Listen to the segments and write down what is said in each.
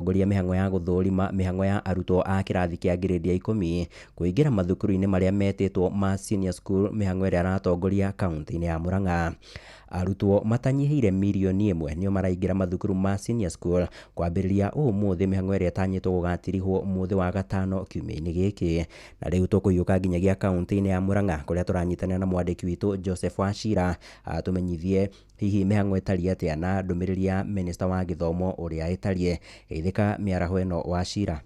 Tongoria mĩhang'o ya gũthũrima mĩhang'o ya arutwo a kĩrathi kĩa ngirĩndi ya 10 kũingĩra mathukuru-inĩ marĩa metĩtwo ma senior school, mĩhang'o ĩrĩa aratongoria kaunti-inĩ ya Murang'a. Arutwo matanyihĩire mirioni 1 nĩo maraingĩra mathukuru ma senior school kwambĩrĩria ũmũthĩ, mĩhang'o ĩrĩa ĩtanyĩtwo gũgatirihwo mũthĩ wa gatano kiumia-inĩ gĩkĩ. Na rĩu tũkũhiũka nginyagia kaunti-inĩ ya Murang'a kũrĩa tũranyitanĩra na mwandĩki witũ Joseph Wachira atũmenyithie hihi mĩhang'o ĩtariĩ atĩa na ndũmĩrĩri ya minista wa gĩthomo ũrĩa ĩtariĩ. Geithĩka mĩaraho ĩno, Wachira.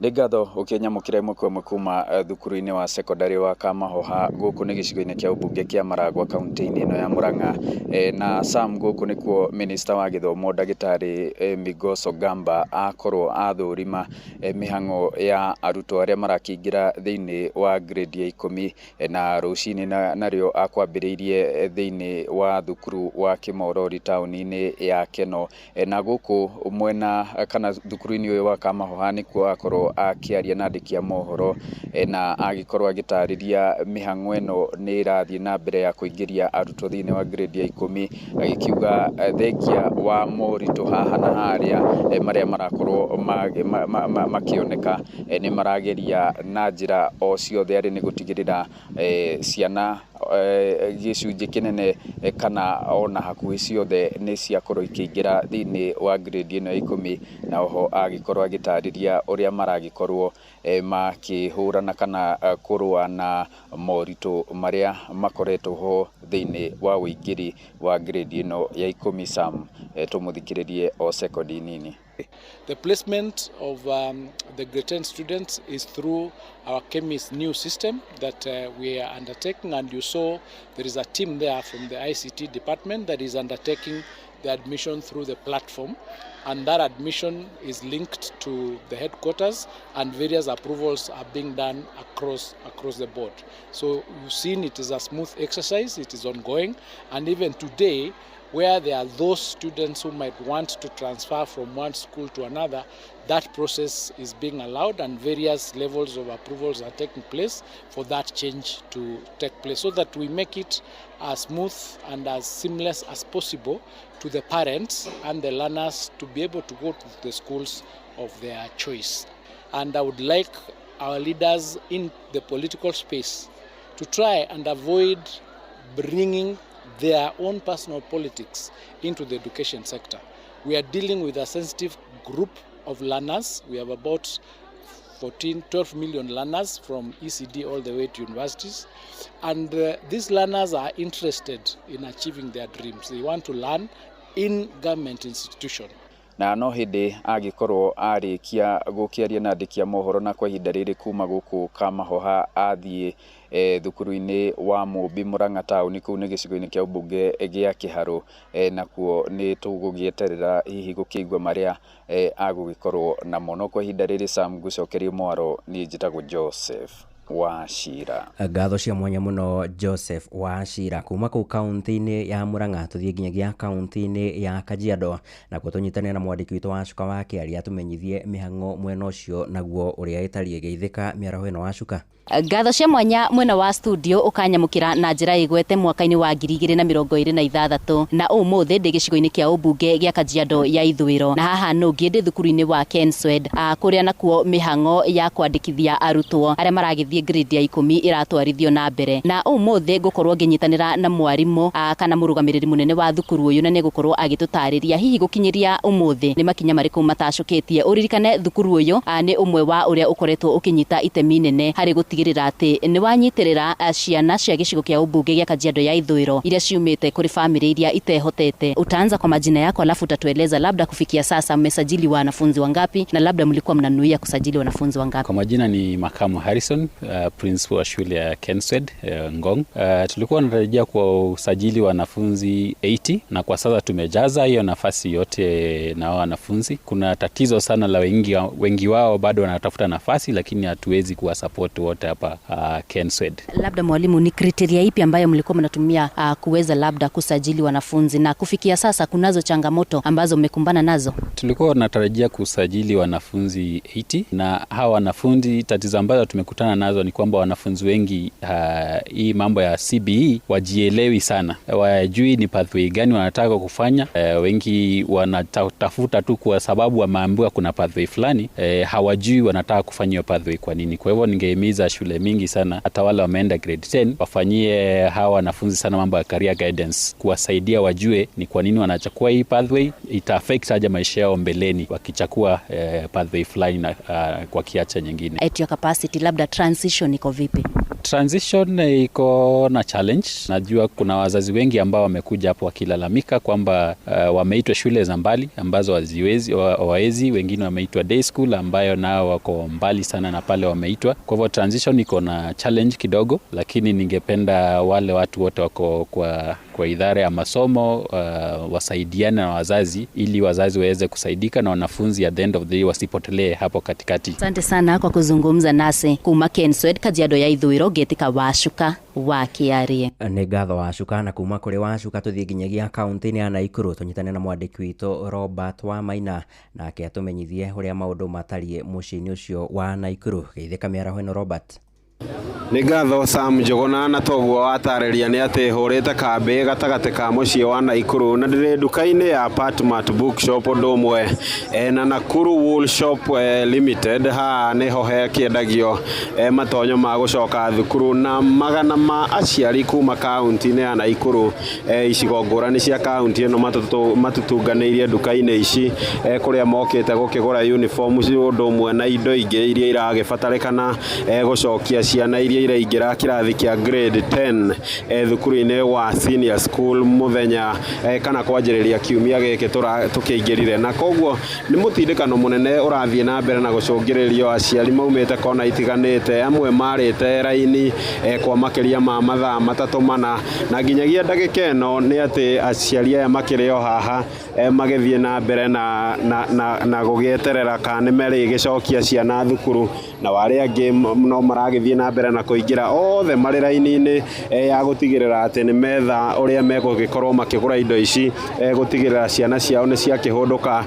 Nĩ ngatho ũkĩnyamũkĩra ĩmwe kwa ĩmwe kuma thukuru-inĩ wa secondary wa Kamahoha. Gũkũ nĩ gĩcigo-inĩ kĩa ũmbunge kĩa Maragwa, kaunti-inĩ ĩno ya Murang'a. Na Sam, gũkũ nĩkuo minista wa gĩthomo, ndagĩtarĩ Migos Ogamba, akorwo athũrima mĩhang'o ya arutwo arĩa marakĩingĩra thĩinĩ wa grade ya 10 na rũcinĩ narĩo akwambĩrĩirie thĩinĩ wa thukuru wa Kĩmorori, taũni-inĩ ya Keno. Na gũkũ mwena kana thukuru-inĩ ũyũ wa Kamahoha nĩkuo akorwo akĩaria na andĩki a mohoro na agĩkorwo agĩtarĩria mĩhang'o ĩno nĩ ĩrathiĩ na mbere ya kũingĩria arutwo thĩinĩ wa grade ya 10, agĩkiuga thengia wa moritũ haha na harĩa marĩa marakorwo makĩoneka, nĩ marageria na njĩra o ciothe arĩ nĩ gũtigĩrĩra ciana gĩcunjĩ kĩnene kana ona hakuhĩ ciothe nĩ ciakorwo ikĩingĩra thĩinĩ wa grade ĩno ya 10. Na oho agĩkorwo agĩtarĩria ũrĩa maragĩkorwo makĩhũrana kana kũrũa na moritũ marĩa makoretwo ho thĩinĩ wa ũingĩri wa grade ĩno ya 10. Sam, tũmũthikĩrĩrie o sekondi nini. The placement of the grade 10 students is through our KEMIS new system that we are undertaking, and you saw there is a team there from the ICT department that is undertaking the admission through the platform, and that admission is linked to the headquarters, and various approvals are being done across the board. So you've seen it is a smooth exercise, it is ongoing, and even today, where there are those students who might want to transfer from one school to another, that process is being allowed and various levels of approvals are taking place for that change to take place, so that we make it as smooth and as seamless as possible to the parents and the learners to be able to go to the schools of their choice. And I would like our leaders in the political space to try and avoid bringing their own personal politics into the education sector. We are dealing with a sensitive group of learners. We have about 14, 12 million learners from ECD all the way to universities. And these learners are interested in achieving their dreams. They want to learn in government institution. Na no hĩndĩ agĩkorwo arĩkia gũkĩaria na andĩki a mohoro, na kwa ihinda rĩrĩ kuma gũkũ Kamahoha athiĩ thukuru-inĩ wa Mũmbi Murang'a taũni, kũu nĩ gĩcigo-inĩ kĩa ũmbunge gĩa Kĩharũ. Nakuo nĩ tũgũgĩeterera hihi gũkĩigua marĩa agũgĩkorwo namo. No kwa ihinda rĩrĩ, Sam, ngũcokerie mwaro. Niĩ njĩtagwo Joseph Wachira. Ngatho cia mwanya mũno, Joseph Wachira. Kuma kũu kaunti-inĩ ya Murang'a tũthiĩ nginyagia kaunti-inĩ ya Kajiado, nakuo tũnyitanĩre na mwandĩki witũ Wacuka wa Kĩaria atũmenyithie mĩhang'o mwena ũcio naguo ũrĩa ĩtariĩ. Geithĩka mĩaraho ĩno, Wacuka. Ngatho cia mwanya mwena wa studio ũkanyamũkĩra na njĩra ĩgwete mwaka-inĩ wa 2026, na ũmũthĩ ndĩ gĩcigo-inĩ kĩa ũmbunge gĩa Kajiado ya Ithũĩro, na haha nũngĩ ndĩ thukuru-inĩ wa Kenswed, kũrĩa nakuo mĩhang'o ya kwandĩkithia arutwo arĩa maragĩthiĩ grade ya 10 ĩratwarithio na mbere. Na ũmũthĩ ngũkorwo ngĩnyitanĩra na mwarimũ kana mũrũgamĩrĩri mũnene wa thukuru ũyũ, na nĩ egũkorwo agĩtũtarĩria hihi gũkinyĩria ũmũthĩ nĩ makinya marĩkũ matacũkĩtie. Ũririkane thukuru ũyũ nĩ ũmwe wa ũrĩa ũkoretwo ũkĩnyita itemi nene harĩ gũtigĩrĩra atĩ nĩ wanyitĩrĩra ciana cia gĩcigo kĩa ũmbunge gĩa Kajiado ya Ithũĩro iria ciumĩte kũrĩ famĩlĩ iria itehotete. Utaanza kwa majina yako alafu utatueleza labda kufikia sasa mmesajili wanafunzi wangapi na labda mlikuwa mnanuia kusajili wanafunzi wangapi. Kwa majina ni Makamu Harrison, principal wa shule ya Kenswed, Ngong. Tulikuwa tunatarajia kwa usajili wanafunzi 80 na kwa sasa tumejaza hiyo nafasi yote na wanafunzi. Kuna tatizo sana la wengi, wengi wao bado wanatafuta nafasi, lakini hatuwezi kuwasupport wote hapa Kenswed. Labda mwalimu, ni criteria ipi ambayo mlikuwa mnatumia kuweza labda kusajili wanafunzi, na kufikia sasa kunazo changamoto ambazo mmekumbana nazo? Tulikuwa tunatarajia kusajili wanafunzi 80 na hawa wanafunzi, tatizo ambazo tumekutana nazo nazo ni kwamba wanafunzi wengi hii mambo ya CBE wajielewi sana, wajui ni pathway gani wanataka kufanya. Wengi wanatafuta tu kwa sababu wameambiwa kuna pathway fulani, hawajui wanataka kufanya hiyo pathway kwa nini. Kwa hivyo ningehimiza shule mingi sana, hata wale wameenda grade 10, wafanyie hawa wanafunzi sana mambo ya career guidance, kuwasaidia wajue ni kwa nini wanachukua hii pathway, ita affect aje maisha yao mbeleni wakichukua pathway fulani na kwa kiacha nyingine. At your capacity, labda transition iko vipi? Transition iko na challenge. Najua kuna wazazi wengi ambao wamekuja hapo wakilalamika kwamba wameitwa shule za mbali ambazo hawaezi, wengine wameitwa day school ambayo nao wako mbali sana na pale wameitwa. Kwa hivyo transition iko na challenge kidogo, lakini ningependa wale watu wote wako kwa idara ya masomo wasaidiane na wazazi ili wazazi waweze kusaidika na wanafunzi at the end of the day wasipotelee hapo katikati. Asante sana kwa kuzungumza nasi. Kuma Kenswed, Kajiado ya Ithũĩro, ngĩtĩka Wacuka wa Kĩarie. Nĩ ngatho Wacuka, na kuma kũrĩ Wacuka tũthiĩ nginyagia kaunti-inĩ ya Naikuru tũnyitane na mwandĩki witũ Robert Wamaina, nake atũmenyithie ũrĩa maũndũ matariĩ mũciĩ-inĩ ũcio wa Naikuru. Geithĩka mĩaraho ĩno Robert. Nĩ ngatho Sam Njũgũna, na toguo watarĩria nĩ atĩ hũrĩte kambĩ gatagatĩ ka mũciĩ wa Naikuru na ndĩrĩ nduka-inĩ ya Patmart Bookshop ũndũ ũmwe na Nakuru Wool Shop Limited. Haha nĩho hekĩendagio matonyo ma gũcoka thukuru, na magana ma aciari kuma kaunti-inĩ ya Naikuru, icigo ngũrani cia kaunti ĩno, matutunganĩirie nduka-inĩ ici, kũrĩa mokĩte gũkĩgũra uniform ũndũ ũmwe na indo ingĩ iria iragĩbatarĩkana gũcokia ciana iria iraingĩra kĩrathi kĩa grade 10 thukuru-inĩ wa senior school mũthenya kana kwanjĩrĩria kiumia gĩkĩ tũkĩingĩrire. Na koguo nĩ mũtindĩkano mũnene ũrathiĩ na mbere na gũcũngĩrĩrio, aciari maumĩte kona itiganĩte, amwe marĩte raini kwa makĩria ma mathaa matatũ mana, na nginyagia ndagĩka ĩno nĩ atĩ aciari aya makĩrĩ o haha magĩthiĩ na mbere na gũgĩeterera kana nĩ merĩgĩcokia ciana thukuru, na arĩa angĩ no maragĩthiĩ na mbere na kũingĩra, othe marĩ raini-inĩ ya gũtigĩrĩra atĩ nĩ metha ũrĩa megũgĩkorwo makĩgũra indo ici gũtigĩrĩra ciana ciao nĩ ciakĩhũndũka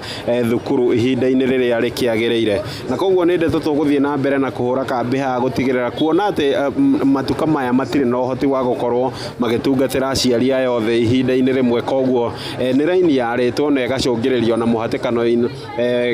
thukuru ihinda-inĩ rĩrĩa rĩkĩagĩrĩire. Na koguo nĩ ndeto tũgũthiĩ na mbere na kũhũra kambĩ haha gũtigĩrĩra kuona atĩ matuka maya matirĩ na ũhoti wa gũkorwo magĩtungatĩra aciari aya othe ihinda-inĩ rĩmwe. Koguo nĩ raini yarĩtwo na ĩgacũngĩrĩrio na mũhatĩkano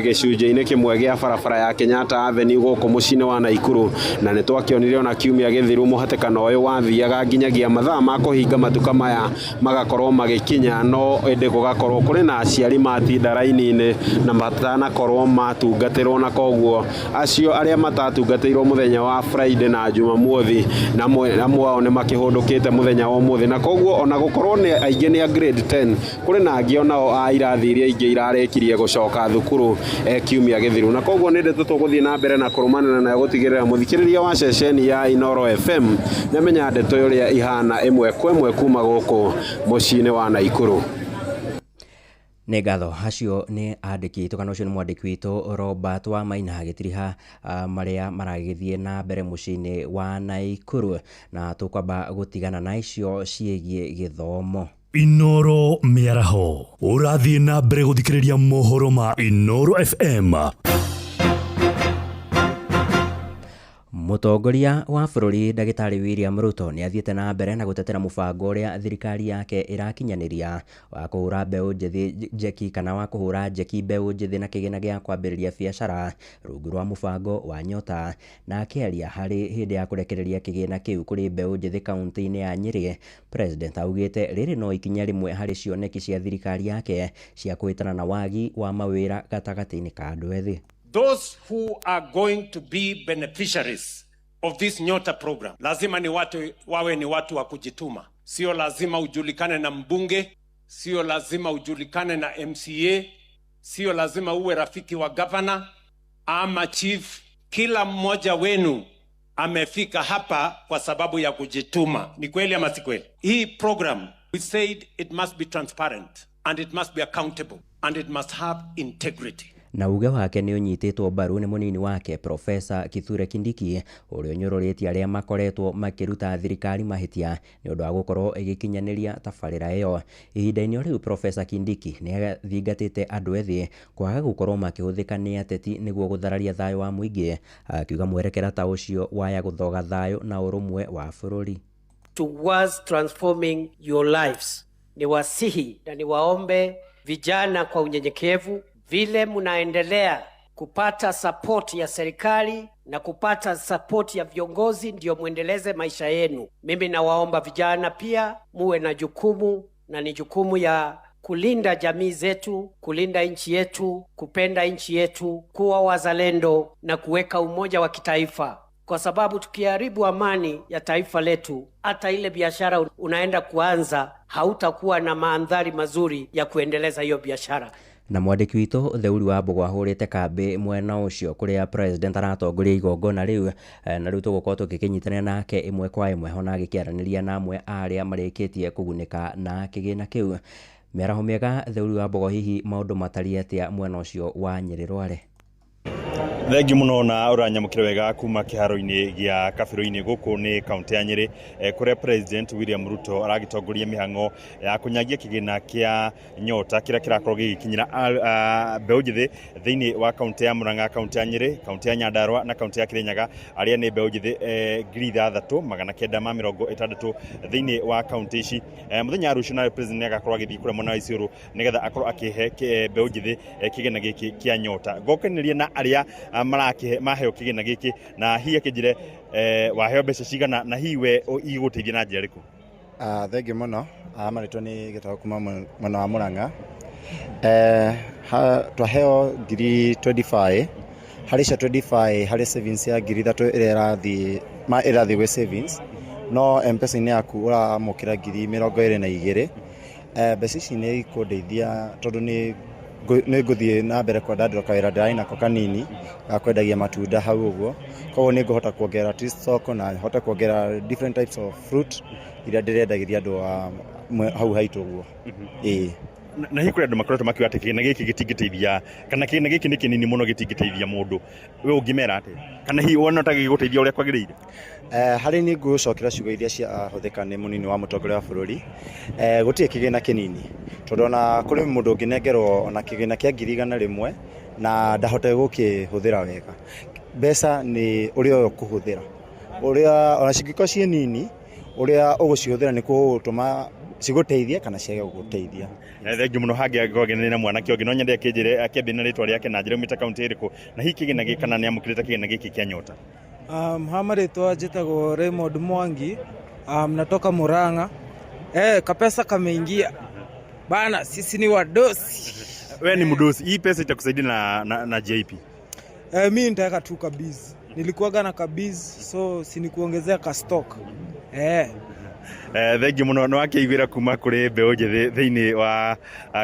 gĩcunjĩ-inĩ kĩmwe gĩa barabara ya Kenyatta Avenue gũkũ mũciĩ-inĩ wa Naikuru, na nĩ twakĩonire ona kiumia gĩthiru mũhatĩkano ũyũ wathiaga nginyagia mathaa ma kũhinga matuka maya magakorwo magĩkinya, no ĩndĩ gũgakorwo kũrĩ na aciari matinda raini-inĩ na matanakorwo matungatĩrwo, na koguo acio arĩa matatungatĩirwo mũthenya wa Friday na Jumamothi na amwe ao nĩ makĩhũndũkĩte mũthenya wa ũmũthĩ. Na koguo ona gũkorwo nĩ aingĩ nĩ a grade 10, kũrĩ na angĩ onao a irathi iria ingĩ irarĩkirie gũcoka thukuru kiumia gĩthiru. Na koguo nĩ ndeto tũgũthiĩ na mbere na kũrũmanĩra nayo gũtigĩrĩra mũthikĩrĩria wa ceceni ya Inooro FM nĩamenya ndeto ũrĩa ihana ĩmwe kwa ĩmwe kuma gũkũ mũciĩ-inĩ wa Naikuru. Nĩ ngatho, acio nĩ andĩki witũ kana ũcio nĩ mwandĩki witũ Robert Wamaina agĩtiriha marĩa maragĩthiĩ na mbere mũciĩ-inĩ wa Naikuru, na tũkwamba gũtigana na icio ciĩgiĩ gĩthomo. Inooro mĩaraho, ũrathiĩ na mbere gũthikĩrĩria mohoro ma Inooro FM. Mũtongoria wa bũrũri Ndagĩtarĩ William Ruto nĩ athiĩte na mbere na gũtetera mũbango ũrĩa thirikari yake ĩrakinyanĩria wa kũhũra mbeũ njĩthĩ njeki kana wa kũhũra njeki mbeũ njĩthĩ na kĩgĩna gĩa kwambĩrĩria biacara rungu rwa mũbango wa Nyota. Na akĩaria harĩ hĩndĩ ya kũrekereria kĩgĩna kĩu kũrĩ mbeũ njĩthĩ kaunti-inĩ ya Nyĩrĩ, President augĩte rĩrĩ no ikinya rĩmwe harĩ cioneki cia thirikari yake cia kũhĩtana na wagi wa mawĩra gatagatĩ-inĩ ka andũ ethĩ. Those who are going to be beneficiaries of this Nyota program lazima ni watu, wawe ni watu wa kujituma. Sio lazima ujulikane na mbunge, sio lazima ujulikane na MCA, sio lazima uwe rafiki wa governor ama chief. Kila mmoja wenu amefika hapa kwa sababu ya kujituma. Ni kweli ama si kweli? Hii program, we said it must be transparent and it must be accountable and it must have integrity. Na uge wake nĩ ũnyitĩtwo mbaru nĩ mũnini wake Profesa Kithure Kindiki, ũrĩa ũnyũrũrĩtie arĩa makoretwo makĩruta thirikari mahĩtia nĩ ũndũ wa gũkorwo ĩgĩkinyanĩria tabarĩra ĩyo. Ihinda-inĩ o rĩu Profesa Kindiki nĩ athingatĩte andũ ethĩ kwaga gũkorwo makĩhũthĩka nĩ ateti nĩguo gũthararia thayũ wa mũingĩ, akiuga mwerekera ta ũcio waya gũthoga thayũ na ũrũmwe wa bũrũri. Towards transforming your lives. Niwasihi na niwaombe vijana kwa unyenyekevu, vile mnaendelea kupata support ya serikali na kupata support ya viongozi, ndio muendeleze maisha yenu. Mimi nawaomba vijana pia muwe na jukumu, na ni jukumu ya kulinda jamii zetu, kulinda nchi yetu, kupenda nchi yetu, kuwa wazalendo na kuweka umoja wa kitaifa, kwa sababu tukiharibu amani ya taifa letu, hata ile biashara unaenda kuanza hautakuwa na mandhari mazuri ya kuendeleza hiyo biashara. Na mwandĩki witũ Theuri wa Mbũgũ ahũrĩte kambĩ mwena ũcio kũrĩa president aratongoria igongona rĩu, na rĩu tũgũkorwo tũgĩkĩnyitanĩra nake ĩmwe kwa ĩmwe ona agĩkĩaranĩria na amwe a arĩa marĩkĩtie kũgunĩka na kĩgĩna kĩu. Mĩaraho mĩega Theuri wa Mbũgũ, hihi maũndũ matariĩ atĩa mwena ũcio wa Nyĩrĩ Rware? Thengiũ mũno na ũranyamũkĩra wega kuma kĩharo-inĩ gĩa Kabĩrũ-inĩ gũkũ nĩ kaunti ya Nyĩrĩ, kũrĩa President William Ruto aragĩtongoria mĩhang'o ya kũnyagia kĩgĩna kĩa Nyota kĩrĩa kĩrakorwo gĩgĩkinyĩra mbeũ njĩthĩ thĩinĩ wa kaunti ya Murang'a, kaunti ya Nyĩrĩ, kaunti ya Nyandarua na kaunti ya Kĩrĩnyaga, arĩa nĩ mbeũ njĩthĩ 6960 thĩinĩ wa kaunti ici. Mũthenya wa rũciũ nawe President nĩagakorwo agĩthiĩ kũrĩa mwena wa Isiolo nĩgetha akorwo akĩhe mbeũ njĩthĩ kĩgĩna gĩkĩ kĩa Nyota. Ngokeneria na arĩa marake maheo kĩgĩna gĩkĩ, na hihi akĩnjĩre waheo mbeca cigana na hihi we igũteithia na njĩra ĩrĩkũ? Thengiũ mũno. Marĩtwa nĩ Gĩtaũ kuma mwena wa Murang'a. Twaheo ngiri 25, harĩ icio 25 harĩ savings ya ngiri 3 ĩrĩa ĩrathiĩ gwĩ savings, no M-Pesa-inĩ yaku ũramũkĩra ngiri 22. Mbeca ici nĩ ikũndeithia tondũ nĩ ngũthiĩ na mbere kwandandũra kawĩra ndĩrarĩ nako kanini ga kwendagia matunda hau ũguo, koguo nĩ ngũhota kuongerera at least soko na hote kuongerera different types of fruit iria ndĩrendagĩria andũ a hau haitũ ũguo. Ĩĩ. Na hihi kũrĩ andũ makoretwo makiuga atĩ kĩgĩna gĩkĩ gĩtingĩteithia, kana kĩgĩna gĩkĩ nĩ kĩnini mũno gĩtingĩteithia mũndũ, we ũngĩmera atĩa? Kana hihi wona ta gĩgũteithia ũrĩa kwagĩrĩire? Harĩ niĩ ngũcokera ciugo iria ciahũthĩka nĩ mũnini wa mũtongoria wa bũrũri, gũtirĩ kĩgĩna kĩnini, tondũ ona kũrĩ mũndũ ũngĩnengerwo ona kĩgĩna kĩa ngiri 100 na ndahote gũkĩhũthĩra wega. Mbeca nĩ ũrĩa ũkũhũthĩra, ũrĩa ona cingĩkorwo ciĩ nini, ũrĩa ũgũcihũthĩra nĩ kũgũtũma cigũteithie kana ciage gũgũteithia. Thengiũ mũno. Hangĩ ngogenire na mwanake ũngĩ, no nyende akĩnjĩre akĩambie na rĩtwa rĩake na njĩre umĩte kaunti ĩrĩkũ, na hihi kĩgĩna gĩkĩ kana nĩamũkĩrĩte kĩgĩna gĩkĩ kĩa Nyota? Ha marĩtwa njĩtagwo Raymond Mwangi, natoka Murang'a. Kapesa kameingia bana, sisi ni wadosi. Wewe ni mdosi, hii pesa itakusaidia na JP? Mi nitaweka tu kabiz, nilikuwaga na kabiz, so sinikuongezea ka stock. Thengiũ mũno. Nĩ wakĩiguĩra kuma kũrĩ mbeũ njĩthĩ thĩinĩ wa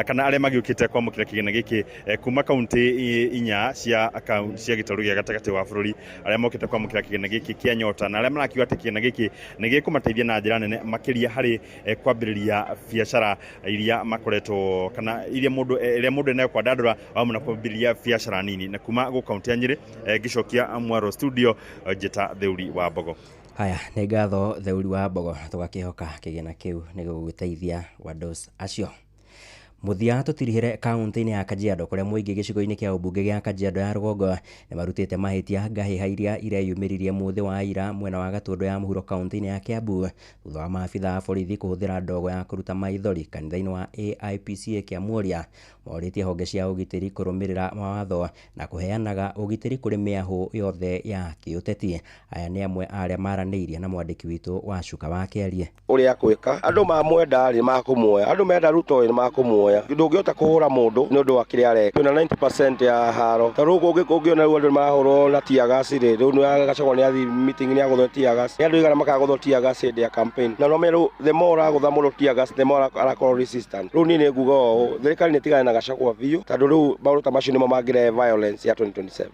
kana arĩa magĩũkĩte kwamũkĩra kĩgĩna gĩkĩ kuma kaunti inya cia gĩtarũ gĩa gatagatĩ wa bũrũri, arĩa mokĩte kwamũkĩra kĩgĩna gĩkĩ kĩa Nyota, na arĩa marakiuga atĩ kĩgĩna gĩkĩ nĩ gĩkũmateithia na njĩra nene makĩria harĩ kwambĩrĩria biacara iria makoretwo kana iria mũndũ enayo kwandandũra hamwe na kwambĩrĩria biacara nini. Na kuma gũkũ kaunti ya Nyĩrĩ, ngĩcokia mwaro studio, njĩta Theuri wa Mbogo. Haya, nĩ ngatho Theuri wa Mbogo, tũgakĩhoka kĩgĩna kĩu nĩ gĩgũgĩteithia wados acio. Mũthia tũtirihĩre kaunti-inĩ ya Kajiado kũrĩa mũingĩ gĩcigo-inĩ kĩa ũmbunge gĩa Kajiado ya rũgongo nĩ marutĩte mahĩtia ngahĩha iria ireyumĩririe mũthĩ wa ira mwena wa Gatũndũ ya mũhuro kaunti-inĩ ya Kiambu thutha wa maabitha a borithi kũhũthĩra ndogo ya kũruta maithori kanitha-inĩ wa AIPCA Kĩamuoria. Morĩtie honge cia ũgitĩri kũrũmĩrĩra mawatho na kũheanaga ũgitĩri kũrĩ mĩahũ yothe ya kĩũteti. Aya nĩ amwe a arĩa maranĩirie na mwandĩki witũ wa Cuka wa Kĩarie. Ũrĩa kwĩka andũ mamwenda rĩ makũmuoya, andũ menda Ruto rĩ makũmuoya, ndũngĩhota kũhũra mũndũ nĩ ũndũ wa kĩrĩa areka. Kwĩna 90% ya haro, ta rĩu ũngĩona rĩu andũ marahũrwo na tear gas rĩ, rĩu Gachagua nĩ athiĩ meeting nĩ agũthwo tear gas, nĩ andũ aigana makagũthwo tear gas hĩndĩ ya campaign, na no rĩu the more ũragũtha mũndũ tear gas the more arakorwo resistant. Rĩu niĩ nĩ nguga ũũ, thirikari nĩ ĩtigane na Gachagua biũ, tondũ rĩu maũndũ ta macio nĩmo mangĩrehe violence ya 2027.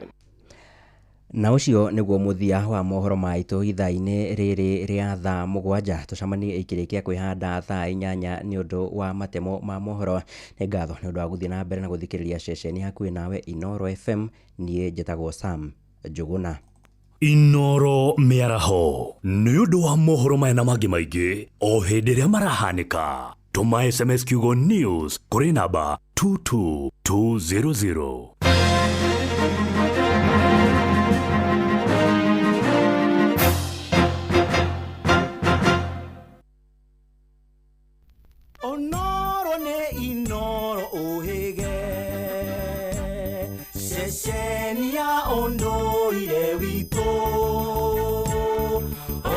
Na ũcio nĩguo mũthia wa mohoro maitũ ithaa-inĩ rĩrĩ rĩa thaa 7. Tũcemanie ikĩrĩkia kwĩhanda thaa 8 nĩ ũndũ wa matemo ma mohoro. Nĩ ngatho nĩ ũndũ wa gũthiĩ na mbere na gũthikĩrĩria ceceni hakuhĩ nawe Inooro FM. Niĩ njĩtagwo Sam Njũgũna. Inooro mĩaraho nĩ ũndũ wa mohoro maya na mangĩ maingĩ o hĩndĩ ĩrĩa marahanĩka. Tũma SMS kiugo news kũrĩ namba 22200. Onoro nĩ Inooro ũhĩge ceceni ya ũndũire witũ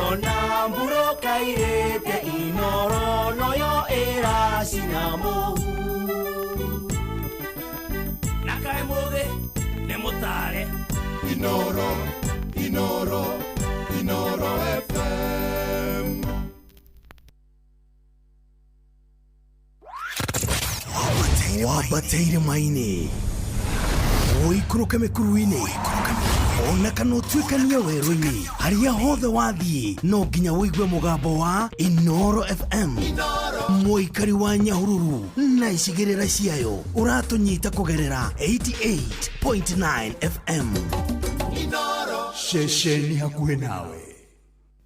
ona mbura kairĩte Inooro noyo ĩracina mũhu na kaĩ mũthĩ nĩ mũtare. Inooro, Inooro, Inooro FM. Wambateire maini ũikũrũke mĩkuru-inĩ ona kana ũtuĩkanie werũ-inĩ harĩa hothe wathiĩ no nginya ũigue mũgambo wa Inooro FM. Mũikari wa Nyahururu na icigĩrĩra ciayo ũratũnyita kũgerera 88.9 FM. Ceceni hakuhĩ nawe.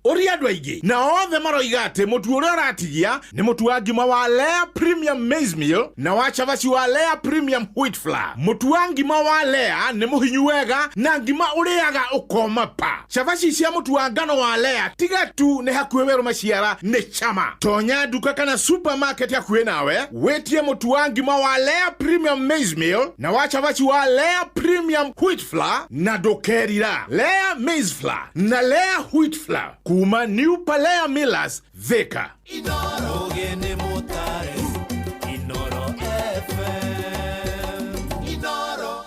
Ũria andũ aingĩ na othe maroiga atĩ mũtu ũrĩa ũratigia nĩ mũtu wa ngima wa Lea Premium Maize Meal na wa cabaci wa Lea Premium Wheat Flour. Mũtu wa ngima wa Lea nĩ mũhinyu wega na ngima ũrĩaga ũkoma pa. Cabaci cia mũtu wa ngano wa Lea tiga tu nĩ hakuhĩ werũ maciara nĩ chama. Tonya nduka kana supermarket hakuhĩ nawe wĩtie mũtu wa ngima wa Lea Premium Maize Meal na wa cabaci wa Lea Premium Wheat Flour na ndũkerira. Lea Maize Flour na Lea Wheat Flour kuma New Palea Millers, Thika. Inooro nĩ mũtare Inooro FM. Inooro.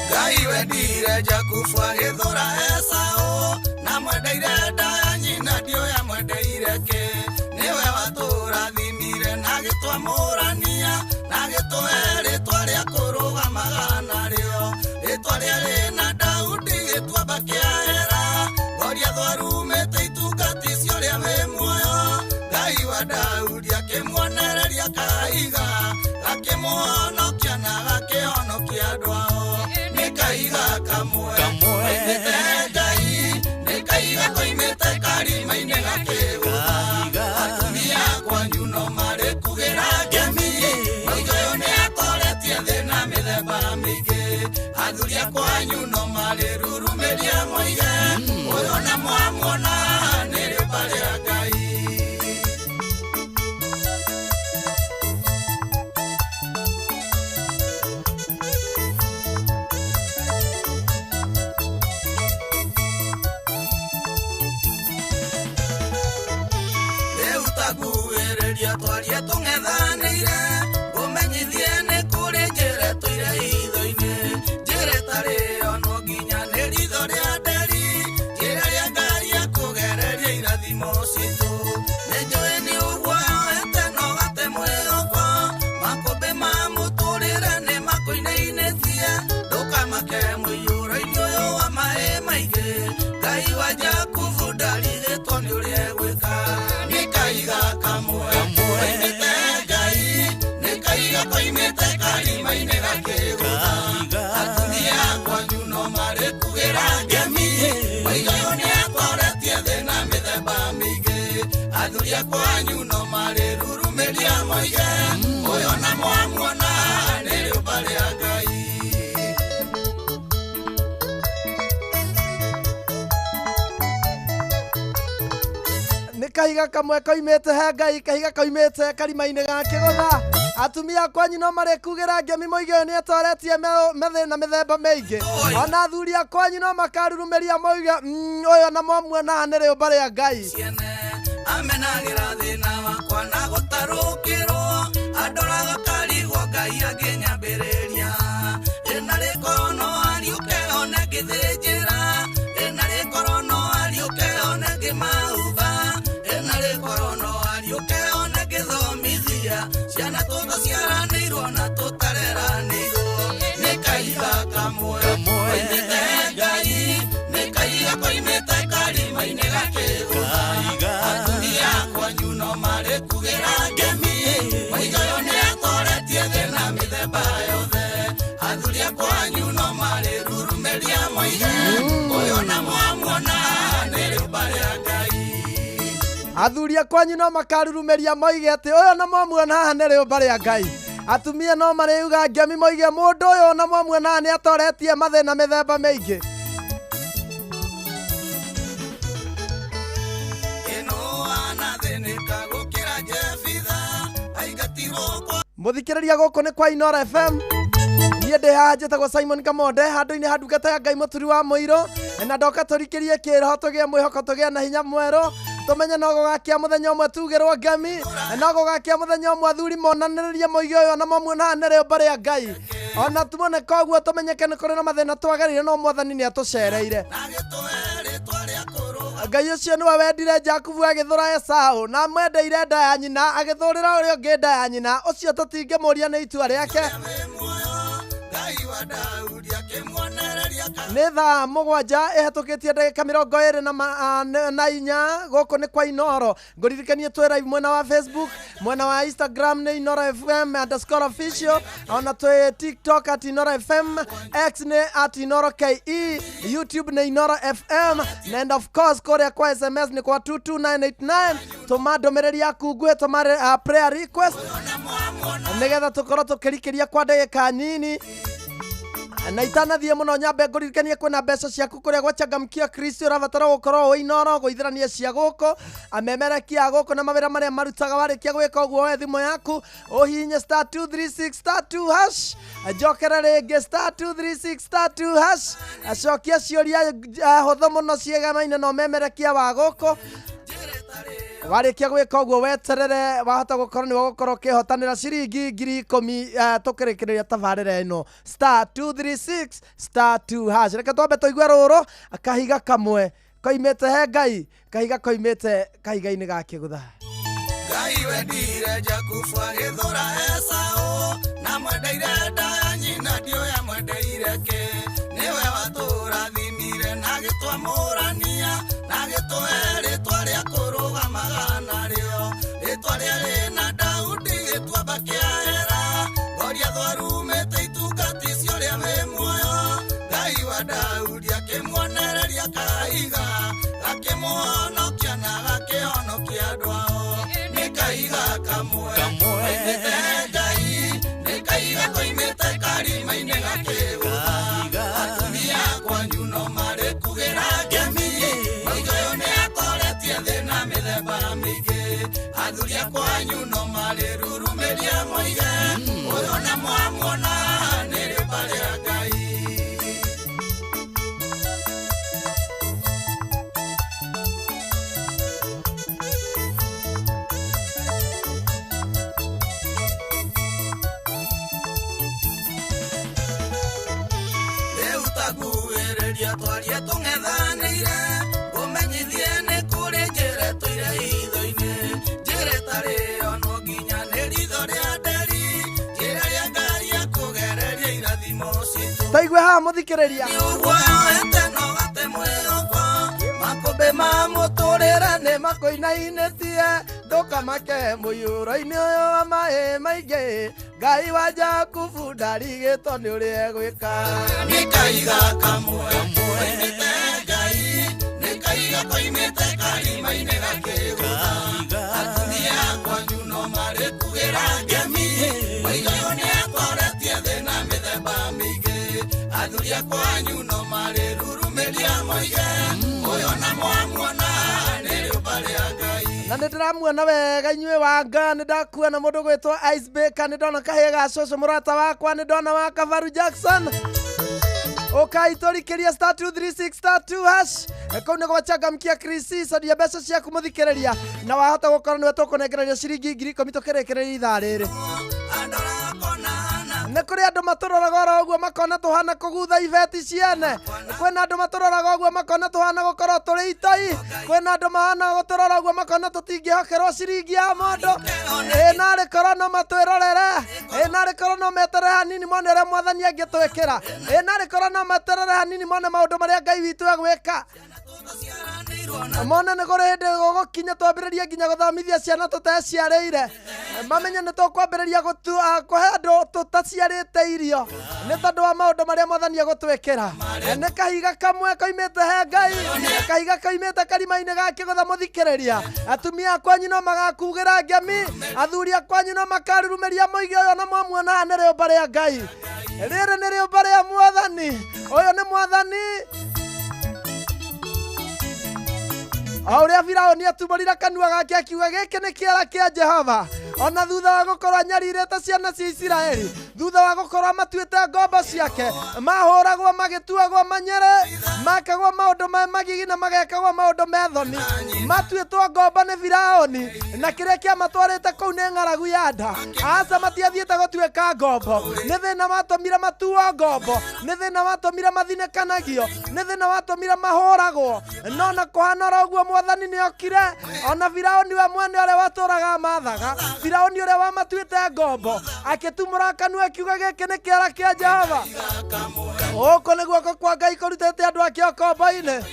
Ngai wendire Jakubu agĩthũra Esau na mwendeire nda ya nyina ndĩũĩ amwendeire kĩ. Nĩwe watũrathimire na agĩtwamũrania na agĩtũhe rĩtwa rĩa kũrũgamaga narĩo, rĩtwa rĩarĩ na Daudi gĩtuamba kĩa Ela. Goliathũ arumĩte itungati icio rĩa wĩ muoyo. Ngai wa Daudi akĩmuonereria kahiga gakĩmũhonokia na gakĩhonokia andũ ao. Nĩ kahiga kamwe koimĩte Ngai, nĩ kahiga koimĩte karima-inĩ gakĩgũtha. Atumia kwanyu no marĩkugĩra ngemi, moiga ũyũ nĩatoretie thĩna mĩthemba mĩingĩ. Athuri a kwanyu no marĩrurumĩria moige, ũyũ na mwamuona nĩ rĩũmba rĩa Ngai. Rĩu takuhĩrĩria twarie tũng'ethanĩire, ngũmenyithie nĩ kũrĩ njĩra ĩtũire hitho-inĩ, njĩra ĩtarĩ yonwo nginya nĩ ritho rĩa nderi, njĩra ya Ngai ya kũgereria irathimo citũ. Nĩ njũĩ nĩ ũguo yoete no gate mwĩhoko, makũmbĩ ma mũtũrĩre nĩ makũinainĩtie, ndũkamake mũiyũro-inĩ ũyũ wa maĩ maingĩ. Ngai wa Jakubu ndarigĩtwo nĩ ũrĩa egwĩka. Nĩ kahiga kamwe koimĩte Ngai, nĩ kahiga koimĩte karima-inĩ gakĩgũtha. Atumia kwanyu no marĩkugĩra ngemi, moiga ũyũ nĩatoretie thĩna mĩthemba mĩingĩ. Athuri a kwanyu no marĩrurumĩria moige, ũyũ na mwamuona nĩ rĩũmba rĩa Ngai. Nĩ kahiga kamwe koimĩte he Ngai, kahiga koimĩte karima-inĩ gakĩgũtha. Atumia kwanyu no marĩkugĩra ngemi moige ũyũ nĩatoretie mĩthĩna mĩthemba mĩingĩ. Ona athuri a kwanyu no makarurumĩria moige ũyũ na mwamuona nĩ rĩũmba rĩa Ngai. Amenagĩra thĩna wakwa na gũtarũkĩrwo, andoraga karigwo Ngai akĩnyambĩrĩria. mĩthemba yothe athuri a kwanyu no marĩrurumeria moige ũyũ na mwamuona nĩ rĩũmba rĩa Ngai. Athuri a kwanyu no makarurumeria moige atĩ ũyũ na mwamuona haha nĩ rĩũmba rĩa Ngai. Atumia no marĩuga ngemi moige mũndũ ũyũ na mwamuona haha nĩ atoretie mathĩna mĩthemba mĩingĩ. Muthikiriria guku ni kwa Inooro FM. Niĩ ndĩ haha njĩtagwo Simon Kamonde handũ-inĩ ha ndungata ya Ngai mũturi wa mũirũ, na ndoka tũrikĩrie kĩroho tũgĩe mwĩhoko tũgĩe na hinya mwerũ, tũmenye no gũgakĩa mũthenya ũmwe tugĩrwo ngemi, no gũgakĩa mũthenya ũmwe athuri monanĩrĩrie moige ũyũ na mamuona haha nĩ rĩũmba rĩa Ngai. Ona tuone koguo tũmenyeke nĩ kũrĩ na mathĩna twagereire no Mwathani nĩ atũcereire. Ngai ũcio nĩwe wendire Jakubu agĩthũra Esau na amwendeire nda ya nyina agĩthũrĩra ũrĩa ũngĩ nda ya nyina, ũcio tũtingĩmũria nĩ itua rĩake. Nĩ thaa 7 ĩhetũkĩtie ndagĩka 24 gũkũ nĩ kwa Inooro. Ngũririkanie twĩ live mwena wa Facebook, mwena wa Instagram nĩ Inooro FM underscore official, ona twĩ TikTok at Inooro FM, X nĩ at Inooro KE, YouTube nĩ Inooro FM, and of course kũrĩa kwa SMS nĩ kwa 22989. Tũma ndũmĩrĩri yaku nguhĩ, tũma prayer request nĩgetha tũkorwo tũkĩrikĩria kwa ndagĩka nini. Na itanathiĩ mũno nyambe ngũririkanie kwĩna mbeca ciaku kũrĩa gwa Changamkia Kristo ũrabatara gũkorwo wĩ Inooro gũithĩrania cia gũkũ amemerekia a gũkũ na mawĩra marĩa marutaga. Warĩkia gwĩka ũguo woe thimũ yaku ũhihinye star 236 star 2 hash, njokere rĩngĩ star 236 star 2 hash, acokia ciũria hũthũ mũno ciĩgamaine na ũmemerekia wa gũkũ. Warĩkia gwĩka ũguo weterere wahota gũkorwo nĩwe ũgũkorwo ũkĩhotanĩra ciringi 10,000 tũkĩrĩkĩrĩria tabarĩra ĩno star 236 star 2 hash. Reke twambe tũigue rũrũ kahiga kamwe koimĩte he Ngai, kahiga koimĩte kahiga-inĩ ga kĩgũtha. Ngai wendire Jakubu agĩthũra Esau na mwendeire nda ya nyina ndiũĩ amwendeire kĩ, nĩwe watũrathimire na agĩtwamũrania na agĩtũhe rĩtwa rĩa kũrũgamaga narĩo, rĩtwa rĩarĩ na Daudi gĩtuamba kĩa Ela, Goliathũ arumĩte itungati icio rĩa wĩ muoyo. Ngai wa Daudi akĩmuonereria kahiga gakĩmũhonokia na gakĩhonokia andũ ao. Nĩ kahiga kamwe koimĩte Ngai, nĩ kahiga koimĩte karima-inĩ gakĩgũtha. Atumia kwanyu no marĩkugĩra ngemi moige ũyũ nĩ atoretie thĩna mĩthemba mĩingĩ. Athuri a kwanyu no marĩrurumĩria moige ũyũ na mwamuona nĩ rĩũmba rĩa Ngai. Rĩu taguĩrĩria twarie tũng'ethanĩire, ngũmenyithie nĩ kũrĩ njĩra ĩtũire hitho-inĩ, njĩra ĩtarĩ yo no nginya nĩ ritho rĩa nderi, njĩra ya Ngai akũgereria irathimo citũ. Taigue haha mũthikĩrĩria. Nĩ ũguo yoete no gate mwĩhoko, makũmbĩ ma mũtũrĩre nĩ makũinainĩtie, ndũkamake mũiyũro-inĩ ũyũ wa maĩ maingĩ, Ngai wa Jakubu ndarigĩtwo nĩ ũrĩa egwĩka. Nĩ kahiga kamwe koimĩte Ngai, nĩ kahiga koimĩte karima-inĩ gakĩgũtha. Atumia kwanyu no marĩkugĩra ngemi moige ũyũ nĩ atoretie thĩna mĩthemba mĩingĩ. Athuri a kwanyu no marĩrurumĩria moige ũyũ na mwamuona nĩ rĩũmba rĩa Ngai. Na nĩ ndĩramuona wega inyuĩ wanga, nĩ ndakuona mũndũ gwĩtwo Ice Baker, nĩ ndona kahĩĩ ga cũcũ mũrata wakwa, nĩ ndona wa Kabaru Jackson. Ũkaitũrikĩria star 236 star 2 hash kũu nĩ gwa Changamkia Krisi, caria mbeca ciaku mũthikĩrĩria na wahota gũkorwo nĩwe tũkũnengereria ciringi 10,000 tũkĩrĩkĩrĩria ithaa rĩrĩ. Nĩ kũrĩ andũ matũroraga oro ũguo makona tũhana kũgutha ibeti ciene, kwĩna andũ matũroraga ũguo makona tũhana gũkorwo tũrĩ itoi, kwĩna andũ mahana gũtũrora ũguo makona tũtingĩhokerwo ciringi ya mũndũ. Ĩ narĩ korwo no matwĩrorere, ĩ narĩ korwo no meterere hanini mone ũrĩa Mwathani angĩtwĩkĩra, ĩ narĩ korwo no meterere hanini mone maũndũ marĩa Ngai witũ egwĩka. Mona nĩ kũrĩ hĩndĩ gũgũkinya twambĩrĩrie nginya gũthomithia ciana tũteciarĩire, mamenye nĩ tũkwambĩrĩria kũhe andũ tũtaciarĩte irio nĩ tondũ wa maũndũ marĩa mwathani egũtwĩkĩra. Nĩ kahiga kamwe koimĩte he Ngai, kahiga koimĩte karima-inĩ ga kĩgũtha mũthikĩrĩria. Atumia akwanyu no magakugĩra ngemi, athuri akwanyu no makarurumĩria moige ũyũ na mwamuona haha nĩ rĩũmba rĩa Ngai, rĩrĩ nĩ rĩũmba rĩa mwathani, ũyũ nĩ mwathani. O ũrĩa Firaũni atumũrire kanua gake akiuga gĩkĩ nĩ kĩara kĩa Jehova, ona thutha wa gũkorwo anyarirĩte ciana cia Isiraeli, thutha wa gũkorwo matuĩte ngombo ciake, mahũragwo magĩtuagwo manyere, makagwo maũndũ me magigi na magekagwo maũndũ me thoni, matuĩtwo ngombo nĩ Firaũni, na kĩrĩa kĩamatwarĩte kũu nĩ ng'aragu ya nda. Aca matiathiĩte gũtuĩka ngombo, nĩ thĩna watũmire matuo ngombo, nĩ thĩna watũmire mathinĩkanagio, nĩ thĩna watũmire mahũragwo. No na kũhana oro ũguo mwathani nĩ okire, ona Firaũni we mwene ũrĩa watũraga mathaga, Firaũni ũrĩa wamatuĩte ngombo, akĩtumũra kanua akiuga gĩkĩ nĩ kĩara kĩa Jehova. Gũkũ nĩ guoko kwa Ngai kũrutĩte andũ ake ũkombo-inĩ,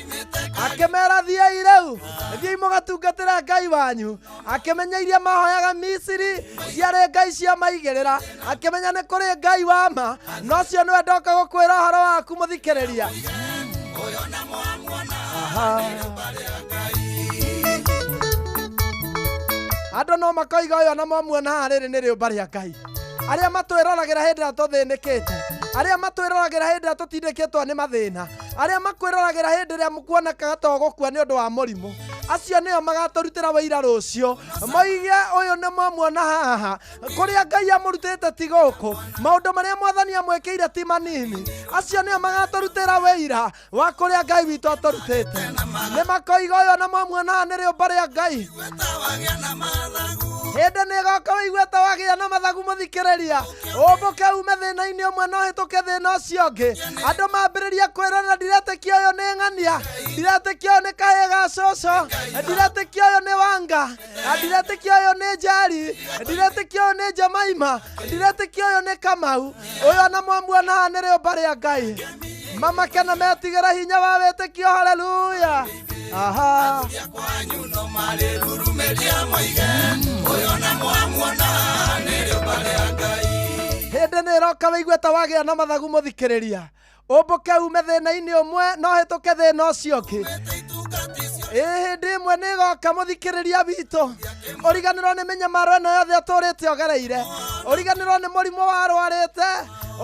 akĩmera thiĩi rĩu, thiĩi mũgatungatĩre Ngai wanyu. Akĩmenya iria mahoyaga Misiri ciarĩ ngai cia maigĩrĩra, akĩmenya nĩ kũrĩ Ngai wa ma, na ũcio nĩwe ndoka gũkwĩra ũhoro waku mũthikĩrĩria. Andũ no makoiga ũyũ na mwamuona haha rĩrĩ nĩ rĩũmba rĩa Ngai. Arĩa matwĩroragĩra hĩndĩ ĩrĩa tũthĩnĩkĩte, arĩa matwĩroragĩra hĩndĩ ĩrĩa tũtindĩkĩtwo nĩ mathĩna, arĩa makwĩroragĩra hĩndĩ ĩrĩa mukuonekaga ta ũgũkua nĩ ũndũ wa mũrimũ, acio nĩo magatũrutĩra wĩira rũciũ, moige ũyũ nĩ mwamuona haha, kũrĩa Ngai amũrutĩte ti gũkũ, maũndũ marĩa mwathani amwĩkĩire ti manini, acio nĩo magatũrutĩra wĩira wa kũrĩa Ngai witũ atũrutĩte. Nĩ makoiga ũyũ na mwamuona haha nĩ rĩũmba rĩa Ngai. Hĩndĩ nĩ ĩgoka ũigue ta wagĩa na mathagu mũthikĩrĩria, ũmbũke ume thĩna-inĩ ũmwe na ũhĩtũke thĩna ũcio ũngĩ. Andũ mambĩrĩria kwĩrana ndiretĩkia ũyũ nĩ ng'ania, ndiretĩkia ũyũ nĩ kahĩĩ ga cũcũ, ndiretĩkia ũyũ nĩ wanga, ndiretĩkia ũyũ nĩ njeri, ndiretĩkia ũyũ nĩ Jemaima, ndiretĩkia ũyũ nĩ Kamau, ũyũ na mwamuona haha nĩ rĩũmba rĩa Ngai. Mamake na metigĩre hinya wa wĩtĩkio. Haleluya. Aha. Hĩndĩ nĩ ĩroka wĩigue ta wagĩa na mathagu mũthikĩrĩria, ũmbũke ume thĩna-inĩ ũmwe na ũhĩtũke thĩna ũcio ũngĩ. Ĩ hĩndĩ ĩmwe nĩ ĩgoka mũthikĩrĩria witũ, ũriganĩrwo nĩ mĩnyamaro ĩno yothe ũtũrĩte ũgereire, ũriganĩrwo nĩ mũrimũ warwarĩte,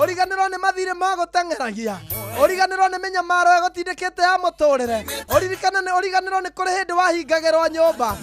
ũriganĩrwo nĩ mathirĩ ma gũteng'eragia, ũriganĩrwo nĩ mĩnyamaro ĩgũtindĩkĩte ya mũtũrĩre, ũririkane nĩ ũriganĩrwo nĩ kũrĩ hĩndĩ wahingagĩrwo nyũmba.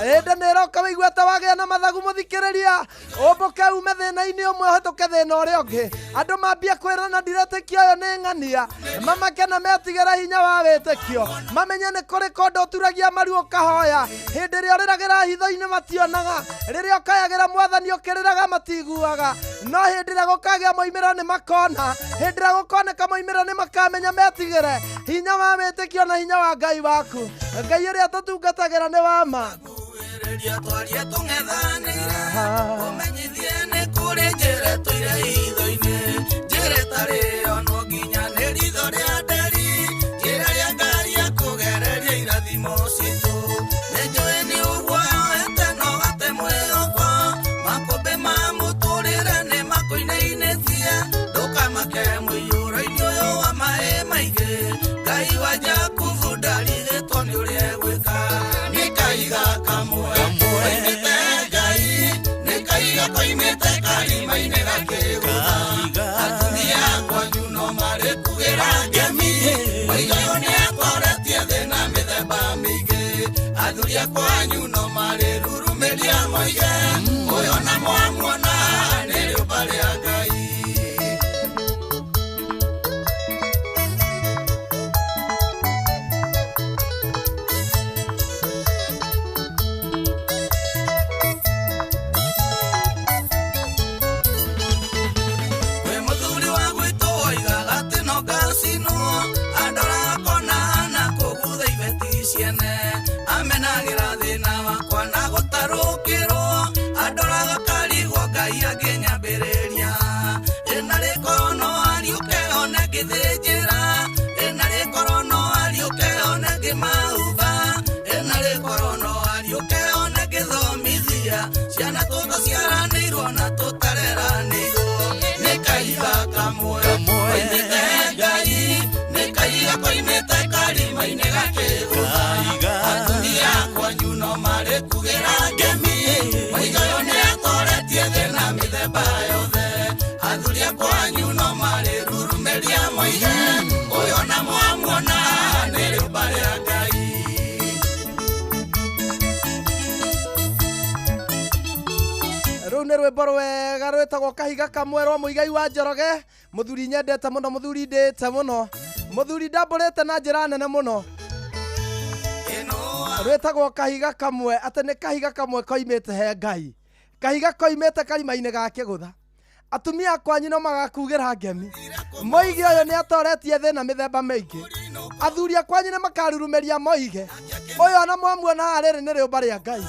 Hĩndĩ nĩ ĩroka wĩigue ta wagĩa na mathagu mũthikĩrĩria, ũmbũke ume thĩna-inĩ ũmwe ũhĩtũke thĩna ũrĩa ũngĩ. Andũ mambie kwĩrana ndiretĩkia ũyũ nĩ ng'ania, mamake na metigĩre hinya wa wĩtĩkio, mamenye nĩ kũrĩ kũndũ ũturagia maru ũkahoya, hĩndĩ ĩrĩa ũrĩragĩra hitho-inĩ mationaga, rĩrĩa ũkayagĩra mwathani ũkĩrĩraga matiguaga, no hĩndĩ ĩrĩa gũkagĩa moimĩrĩro nĩ makona, hĩndĩ ĩrĩa gũkoneka moimĩrĩro nĩ makamenya metigĩre hinya wa wĩtĩkio na hinya wa Ngai waku. Ngai ũrĩa tũtungatagĩra nĩ wa ma. Amenagĩra thĩna wakwa na gũtarũkĩrwo andũ kwanyu no marĩrurumeria moige ũyũ na mwamuona nĩ rĩũmba rĩa Ngai. Rũu nĩ rwĩmbo rwega rwĩtagwo Kahiga Kamwe rwa Mũigai wa Njoroge, mũthuri nyendete mũno, mũthuri ndĩte mũno, mũthuri ndambũrĩte na njĩra nene mũno. Rwĩtagwo Kahiga Kamwe, atĩ nĩ kahiga kamwe koimĩte he Ngai, kahiga koimĩte karima-inĩ ga kĩgũtha. Atumia kwanyu no magakugĩra ngemi moige ũyũ nĩ atoretie thĩna mĩthemba mĩingĩ. Athuri a kwanyu nĩ makarurumeria moige ũyũ ona mwamuona haha rĩrĩ nĩ rĩũmba rĩa Ngai.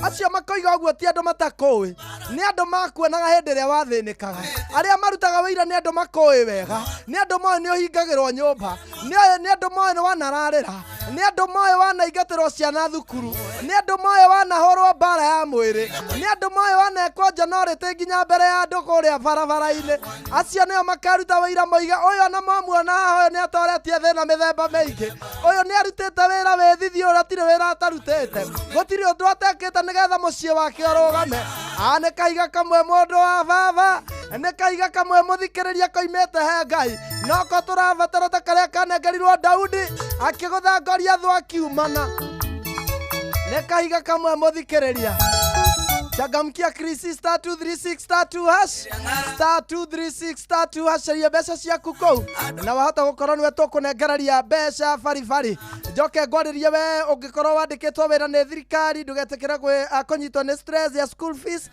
Acio makoiga ũguo ti andũ matakũĩ, nĩ andũ makuonaga hĩndĩ ĩrĩa wathĩnĩkaga. Arĩa marutaga wĩira nĩ andũ makũĩ wega, nĩ andũ moĩ nĩ ũhingagĩrwo nyũmba, nĩ andũ moĩ nĩ wanararĩra, nĩ andũ moĩ wanaingatĩrwo ciana thukuru, nĩ andũ moĩ wanahũrwo mbara ya mwĩrĩ, nĩ andũ moĩ wanekwo njonorĩtĩ nginya mbere ya andũ kũrĩa barabara-inĩ. Acio nĩo makaruta wĩira moige ũyũ ona mwamuona haha ũyũ nĩ atoretie thĩna mĩthemba mĩingĩ, ũyũ nĩ arutĩte wĩra wĩ thithi, ũrĩa atirĩ wĩra atarutĩte, gũtirĩ ũndũ atekĩte nĩgetha mũciĩ wake ũrũgame. A nĩ kahiga kamwe mũndũ wa baba, nĩ kahiga kamwe mũthikĩrĩria koimĩte he Ngai, noko tũrabatara ta karĩa kanengerirwo Daudi akĩgũtha Goliathũ akiumana. Nĩ kahiga kamwe mũthikĩrĩria. Changamkia Chris star 236 star 2 hash star 236 star 2 hash caria mbeca ciaku kũu na wahota gũkorwo nĩwe tũkũnengereria mbeca baribari. Njoke ngwarĩrie we ũngĩkorwo wandĩkĩtwo wĩra nĩ thirikari ndũgetĩkĩre kũnyitwo nĩ stress ya school fees.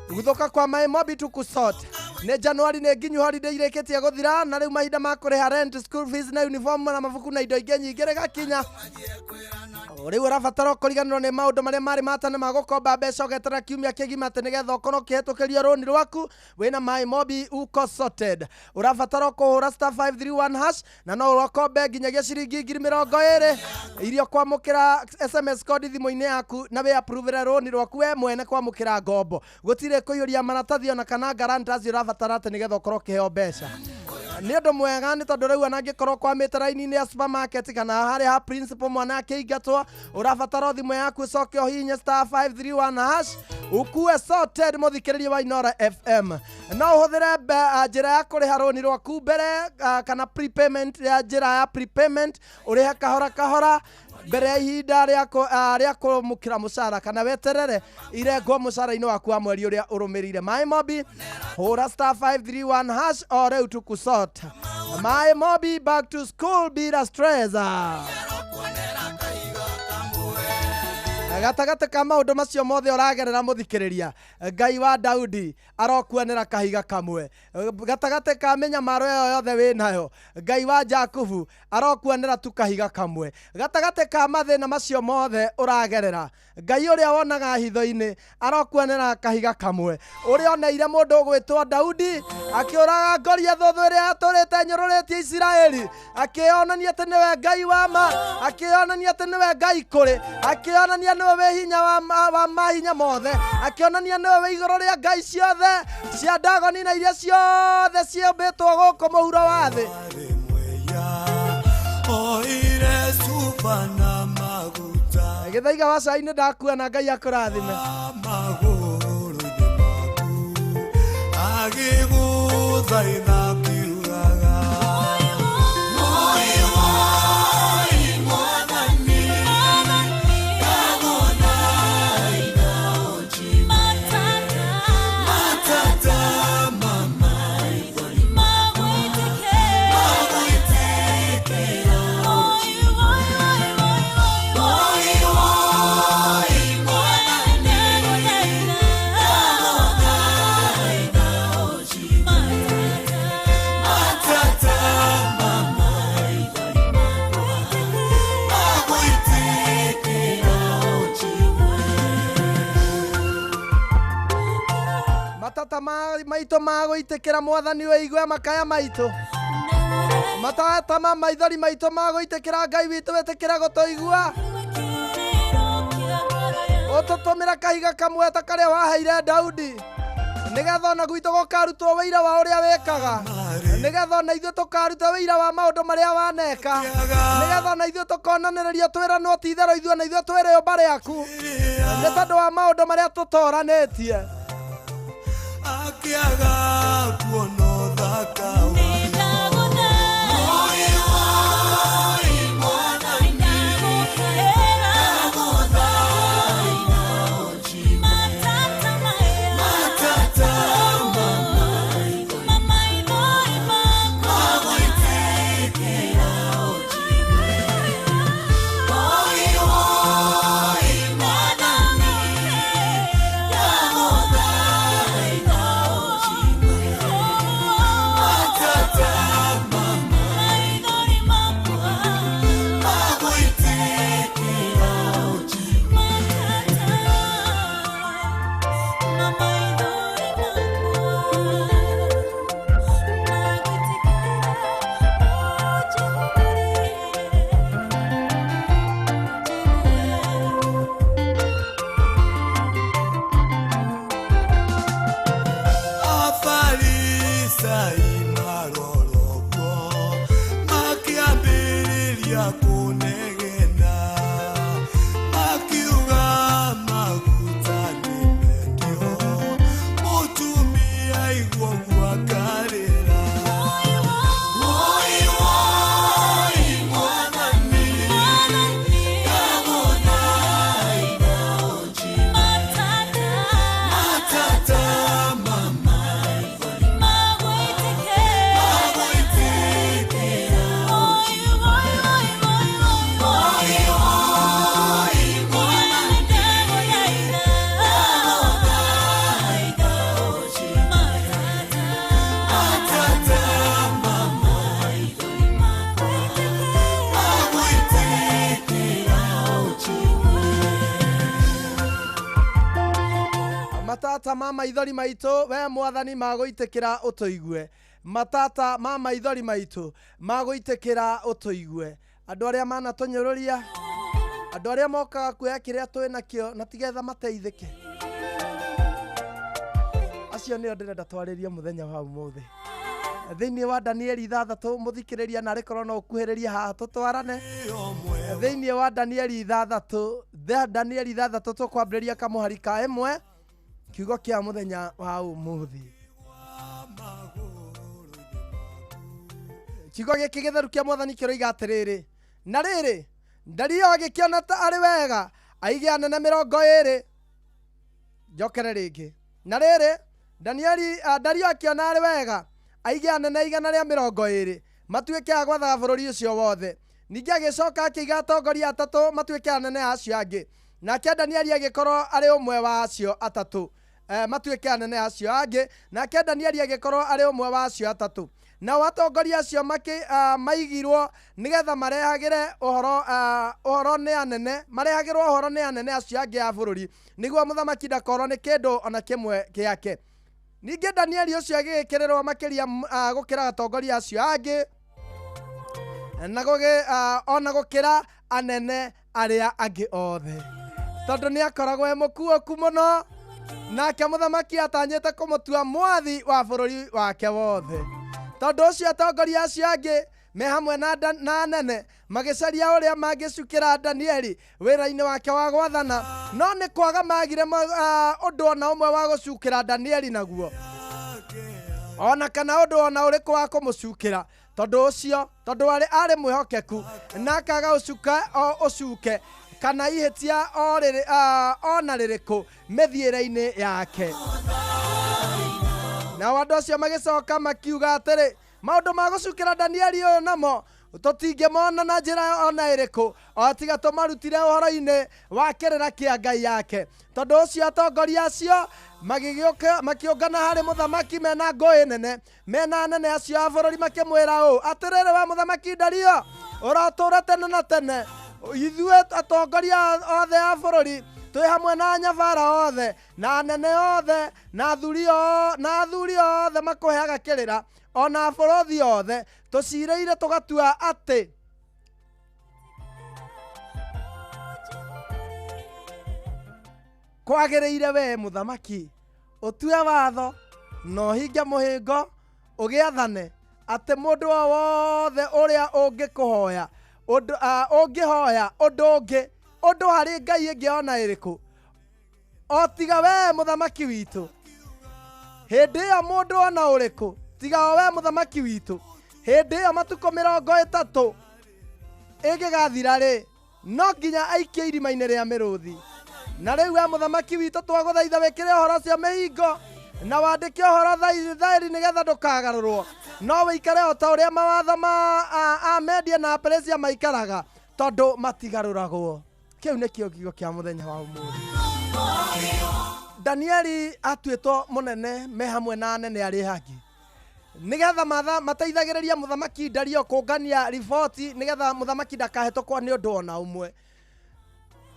Gũthũka kwa maĩ mobi tukusort nĩ Januari nĩ nginyu holiday irĩkĩtie gũthira na rĩu mahinda ma kũrĩha rent, school fees na uniform na mabuku na indo ingĩ nyingĩ rĩgakinya. Rĩu ũrabatara kũriganĩrwo nĩ maũndũ marĩa marĩ matane ma gũkomba mbeca ũgetera kiumia kĩgima atĩ nĩgetha ũkorwo ũkĩhetũkĩrio rũni rwaku wĩna maĩ mobi uko sorted. Ũrabatara kũhũra star 531 hash na no ũkombe nginyagia ciringi 20,000 iria kwamũkĩra SMS code thimũ-inĩ yaku na wĩ approve rũni rwaku we mwene kwamũkĩra ngombo. Gũtirĩ kũiyũria maratathi ona kana guarantors ũrabatara atĩ nĩgetha ũkorwo ũkĩheo mbeca. Nĩ ũndũ mwega nĩ tondũ rĩu ona angĩkorwo kwamĩte raini-inĩ ya supermarket kana harĩa ha principal mwana akĩingatwo, ũrabatara thimũ yaku ũcoke ũhihinye star 531 hash ukue sorted. Mũthikĩrĩria wa Inoro FM, no ũhũthĩre njĩra ya kũrĩha rũni rwaku mbere kana prepayment ya njĩra ya prepayment, ũrĩhe kahora kahora mbere ya ihinda rĩa kũmũkĩra mũcara kana weterere irengwo mũcara-inĩ waku wa mweri ũrĩa ũrũmĩrĩire. Maĩ Mobi, hũra star 531 hash o rĩu tukusort. Maĩ Mobi, back to school bila stress. Gatagatĩ ka maũndũ macio mothe ũragerera mũthikĩrĩria, Ngai wa Daudi arokuonera kahiga kamwe. Gatagatĩ ka mĩnyamaro ĩyo yothe wĩnayo, Ngai wa Jakubu arokuonera tu kahiga kamwe. Gatagatĩ ka mathĩna macio mothe ũragerera, Ngai ũrĩa wonaga hitho-inĩ arokuonera kahiga kamwe. Ũrĩa oneire mũndũ ũgwĩtwo Daudi akĩũraga Goliathũ thũ ĩrĩa yatũrĩte nyũrũrĩtie Isiraeli, akĩonania atĩ nĩwe Ngai wa ma, akĩonania atĩ nĩwe Ngai kũrĩ, akĩonania nĩwe wĩ hinya wa mahinya mothe, akĩonania nĩwe wĩ igũrũ rĩa ngai ciothe cia Dagoni na iria ciothe ciũmbĩtwo gũkũ mũhuro wa thĩ. Gĩthaiga wa cai nĩ ndakua na Ngai akũrathime. Matata maitũ magũitĩkĩra mwathani wĩigue makaya maitũ, matata ma maithori maitũ magũitĩkĩra Ngai witũ wĩtĩkĩra gũtũigua. Ũtũtũmĩra kahiga kamwe ta karĩa waheire Daudi nĩgetha ona gwitũ gũkarutwo wĩira wa ũrĩa wĩkaga, nĩgetha ona ithuĩ tũkaruta wĩira wa maũndũ marĩa waneka, nĩgetha ona ithuĩ tũkonanĩrĩria twĩranwo ti itherũ ithuĩ ona ithuĩ twĩ rĩũmba rĩaku nĩ tondũ wa maũndũ marĩa tũtoranĩtie. Akiaga kuona Matata ma maithori maitũ we mwathani magũitĩkĩra ũtũigue. Matata ma maithori maitũ magũitĩkĩra ũtũigue. Andũ arĩa manatũnyũrũria, andũ arĩa mokaga kuoya kĩrĩa twĩ nakĩo na tigetha mateithĩke, acio nĩo ndĩrenda twarĩrie mũthenya wa ũmũthĩ thĩinĩ wa Danieli 6. Mũthikĩrĩria narĩ korwo no ũkuhĩrĩrie haha tũtwarane thĩinĩ wa Danieli 6. Danieli 6 tũkwambĩrĩria kamũhari ka 1, kiugo kĩa mũthenya wa ũmũthĩ. Kiugo gĩkĩ gĩtheru kĩa mwathani kĩroiga atĩrĩrĩ, na rĩrĩ, Dario agĩkĩona ta arĩ wega aige anene 20. Njokere rĩngĩ. Na rĩrĩ, Dario akĩona arĩ wega aige anene 120 matuĩke a gwathaga bũrũri ũcio wothe. Ningĩ agĩcoka akĩiga atongoria 3 matuĩke anene acio angĩ. Nake Danieli agĩkorwo arĩ ũmwe wa acio 3 matuĩke anene acio angĩ. Nake Danieli agĩkorwo arĩ ũmwe wa acio 3. Nao atongoria acio maigirwo nĩgetha marehagĩre ũhoro nĩ anene, marehagĩrwo ũhoro nĩ anene acio angĩ a bũrũri, nĩguo mũthamaki ndakorwo nĩ kĩndũ ona kĩmwe gĩake. Ningĩ Danieli ũcio agĩgĩkĩrĩrwo makĩria gũkĩra atongoria acio angĩ, ona gũkĩra anene arĩa angĩ othe, tondũ nĩ akoragwo e mũkuũku mũno. Nake mũthamaki atanyĩte kũmũtua mwathi wa bũrũri wake wothe. Tondũ ũcio atongoria acio angĩ me hamwe na anene magĩcaria ũrĩa mangĩcukĩra Danieli wĩra-inĩ wake wa gwathana, no nĩ kwaga magire ũndũ ona ũmwe wa gũcukĩra Danieli naguo, ona kana ũndũ ona ũrĩkũ wa kũmũcukĩra. Tondũ ũcio, tondũ arĩ mwĩhokeku na akaga ũcuke kana ihĩtia ona rĩrĩkũ mĩthiĩre-inĩ yake. Nao andũ acio magĩcoka makiuga atĩrĩ, maũndũ ma gũcukĩra Danieli ũyũ namo tũtingĩmona na njĩra ona ĩrĩkũ, o tiga tũmarutire ũhoro-inĩ wa kĩrĩra kĩa Ngai yake. Tondũ ũcio atongoria acio makĩũngana harĩ mũthamaki mena ngũĩ nene, mena anene acio a bũrũri, makĩmwĩra ũũ, atĩrĩrĩ we mũthamaki Dario, ũrotũũra tene na tene. Ithuĩ atongoria othe a bũrũri twĩ hamwe na anyabara othe na anene othe na athuri othe makũheaga kĩrĩra, ona abũrũthi othe, tũcirĩire tũgatua atĩ kwagĩrĩire we mũthamaki ũtue watho na ũhinge mũhĩngo ũgĩathane atĩ mũndũ o wothe ũrĩa ũngĩkũhoya ũngĩhoya ũndũ ũngĩ ũndũ harĩ Ngai ĩngĩ ona ĩrĩkũ o tiga we mũthamaki witũ, hĩndĩ ĩyo mũndũ ona ũrĩkũ tiga o we mũthamaki witũ, hĩndĩ ĩyo matukũ 30 ĩngĩgathira rĩ, no nginya aikie irima-inĩ rĩa mĩrũthi. Na rĩu we mũthamaki witũ twagũthaitha wĩkĩre ũhoro ũcio mĩhingo na wandĩke ũhoro thaĩri nĩgetha ndũkagarũrwo, no wĩikare o ta ũrĩa mawatho ma Amedia na Aperisia maikaraga, tondũ matigarũragwo. Kĩu nĩkĩo kiugo kĩa mũthenya wa ũmũthĩ. Danieli atuĩtwo mũnene me hamwe na anene arĩa angĩ nĩgetha mateithagĩrĩria mũthamaki Dario kũngania riboti nĩgetha mũthamaki ndakahĩtũkwo nĩ ũndũ ona ũmwe.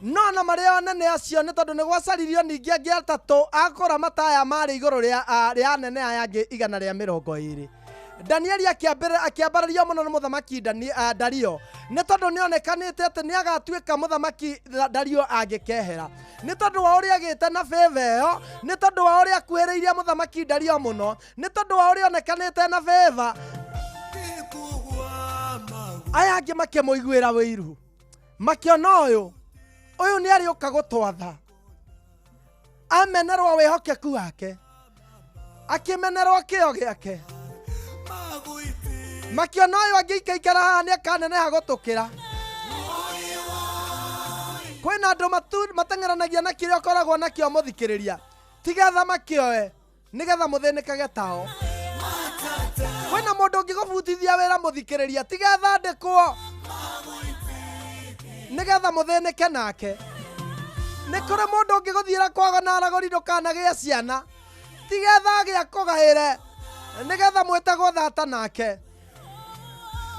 No na marĩa anene acio nĩ tondũ nĩ gwacaririo ningĩ angĩ 3 akũra mataya marĩ igũrũ rĩa anene aya angĩ 120. Danieli akĩambarario mũno nĩ mũthamaki Dario nĩ tondũ nĩonekanĩte atĩ nĩagatuĩka mũthamaki Dario angĩkehera, nĩ tondũ wa ũrĩa agĩte na favor ĩyo, nĩ tondũ wa ũrĩa akuhĩrĩirie mũthamaki Dario mũno, nĩ tondũ wa ũrĩa onekanĩte na favor. Aya angĩ makĩmũiguĩra wĩiru, makĩona ũyũ nĩ arĩũka gũtwatha. Amenerwo wĩhokeku wake, akĩmenerwo kĩo gĩake, makĩona ũyũ angĩikaikara haha nĩ akaneneha gũtũkĩra. Kwĩna andũ mateng'eranagia na kĩrĩa ũkoragwo nakĩo mũthikĩrĩria, tigetha makĩoe nĩgetha mũthĩnĩkage tao. Kwĩna mũndũ ũngĩgũbutithia wĩra mũthikĩrĩria, tigetha andĩkwo nĩgetha mũthĩnĩke nake. Nĩ kũrĩ mũndũ ũngĩgũthiĩra kwago na aragũri ndũkanagĩe ciana, tigetha agĩakũgaĩre nĩgetha mwĩtagwo thata nake.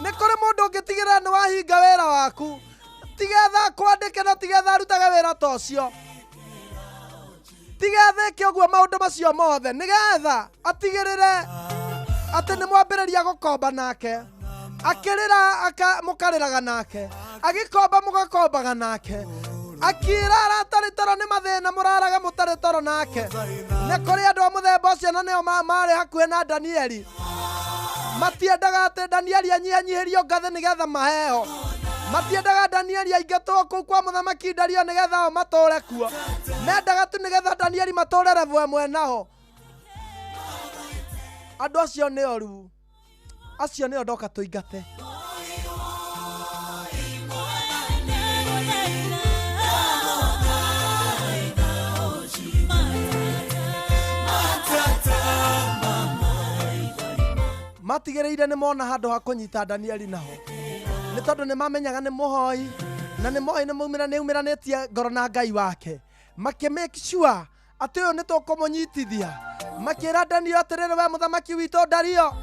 Nĩ kũrĩ mũndũ ũngĩtigĩrĩra nĩ wahinga wĩra waku, tigetha akwandĩke na tigetha arutage wĩra ta ũcio. Tigatheke ũguo maũndũ macio mothe nĩgetha atigĩrĩre atĩ nĩ mwambĩrĩria gũkomba nake. Akĩrĩra mũkarĩraga nake, agĩkomba mũgakombaga nake, akĩrara atarĩ toro nĩ mathĩna mũraraga mũtarĩ toro nake. Nĩ kũrĩ andũ a mũthemba ũcio na nĩo marĩ hakuhĩ na Danieli. Matiendaga atĩ Danieli anyihanyihĩrio ngathĩ nĩgetha maheo. Matiendaga Danieli aingatwo kũu kwa mũthamaki Dario nĩgetha o matũre kuo. Mendaga tu nĩgetha Danieli matũre level ĩmwe nao. Andũ acio nĩ oru, acio nĩo ndoka tũingate. Matigĩrĩire nĩ mona handũ ha kũnyita Danieli naho, nĩ tondũ nĩ mamenyaga nĩ mũhoi na nĩ moĩ nĩ umĩranĩtie ngoro na Ngai wake. Makĩ make sure atĩ ũyũ nĩ tũkũmũnyitithia. Makĩra Danieli atĩrĩrĩ, we mũthamaki witũ Dario,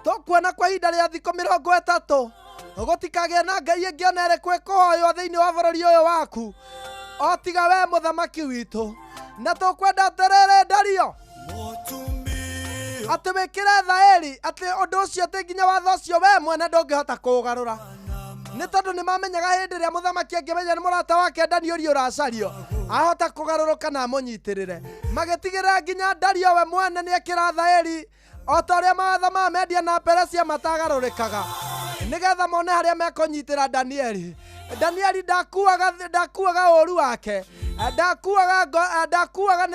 tũkuona kwa ihinda rĩa thikũ 30 gũtikagĩe na ngai ĩngĩ ona ĩrĩkũ ĩkũhoywo thĩinĩ wa bũrũri ũyũ waku o tiga we mũthamaki witũ. Na tũkwenda atĩrĩrĩ Dario, atĩ wĩkĩre thaĩri atĩ ũndũ ũcio atĩ nginya watho ũcio we mwene ndũngĩhota kũũgarũra. Nĩ tondũ nĩ mamenyaga hĩndĩ ĩrĩa mũthamaki angĩmenya nĩ mũrata wake Danieli ũracario, ahota kũgarũrũka na amũnyitĩrĩre. Magĩtigĩrĩra nginya Dario we mwene nĩ ekĩra thaĩri o ta ũrĩa mawatho ma Media na Perisia matagarũrĩkaga, nĩgetha mone harĩa mekũnyitĩra Danieli. Danieli ndakuaga ũru wake, ndakuaga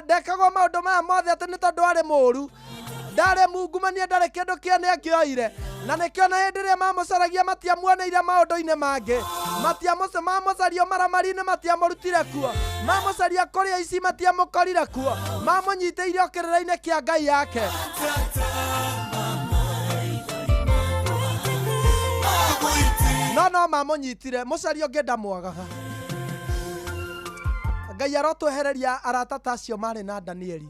ndekagwo maũndũ maya mothe atĩ nĩ tondũ arĩ mũũru, ndarĩ mungumania, ndarĩ kĩndũ kĩene angĩoire. Na nĩkĩo na hĩndĩ ĩrĩa mamũcaragia matiamuoneire maũndũ-inĩ mangĩ, mamũcario maramari-inĩ matiamũrutire kuo, mamũcaria kũrĩa ici matiamũkorire kuo, mamũnyitĩire o kĩrĩra-inĩ kĩa Ngai yake. No mamũnyitire, mũcario ũngĩ ndamwagaga. Ngai arotwehereria arata ta acio marĩ na Danieli,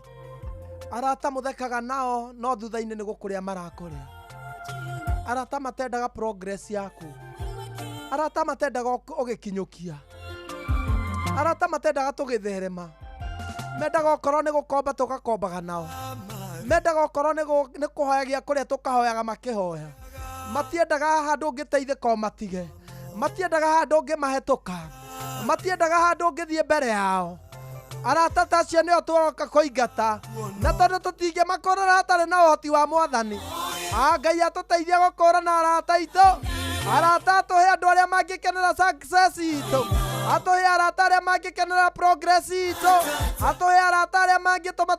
arata mũthekaga nao no thutha-inĩ nĩ gũkũrĩa marakũrĩa, arata matendaga progress yaku, arata matendaga ũgĩkinyũkia, arata matendaga tũgĩtherema, mendaga okorwo nĩ gũkomba tũgakombaga nao, mendaga okorwo nĩ kũhoyagia kũrĩa tũkahoyaga makĩhoya. Matiendaga handũ ũngĩteithĩka o matige, matiendaga handũ ũngĩmahetũka, matiendaga handũ ũngĩthiĩ mbere yao. Arata ta acio nĩo tũroka kũingata, na tondũ tũtingĩmakũrĩra hatarĩ na ũhoti wa Mwathani. Ngai atũteithie gũkũrana arata aitũ, arata atũhe andũ arĩa mangĩkenera success itũ, atũhe arata arĩa mangĩkenera progress itũ, atũhe arata arĩa mangĩtũma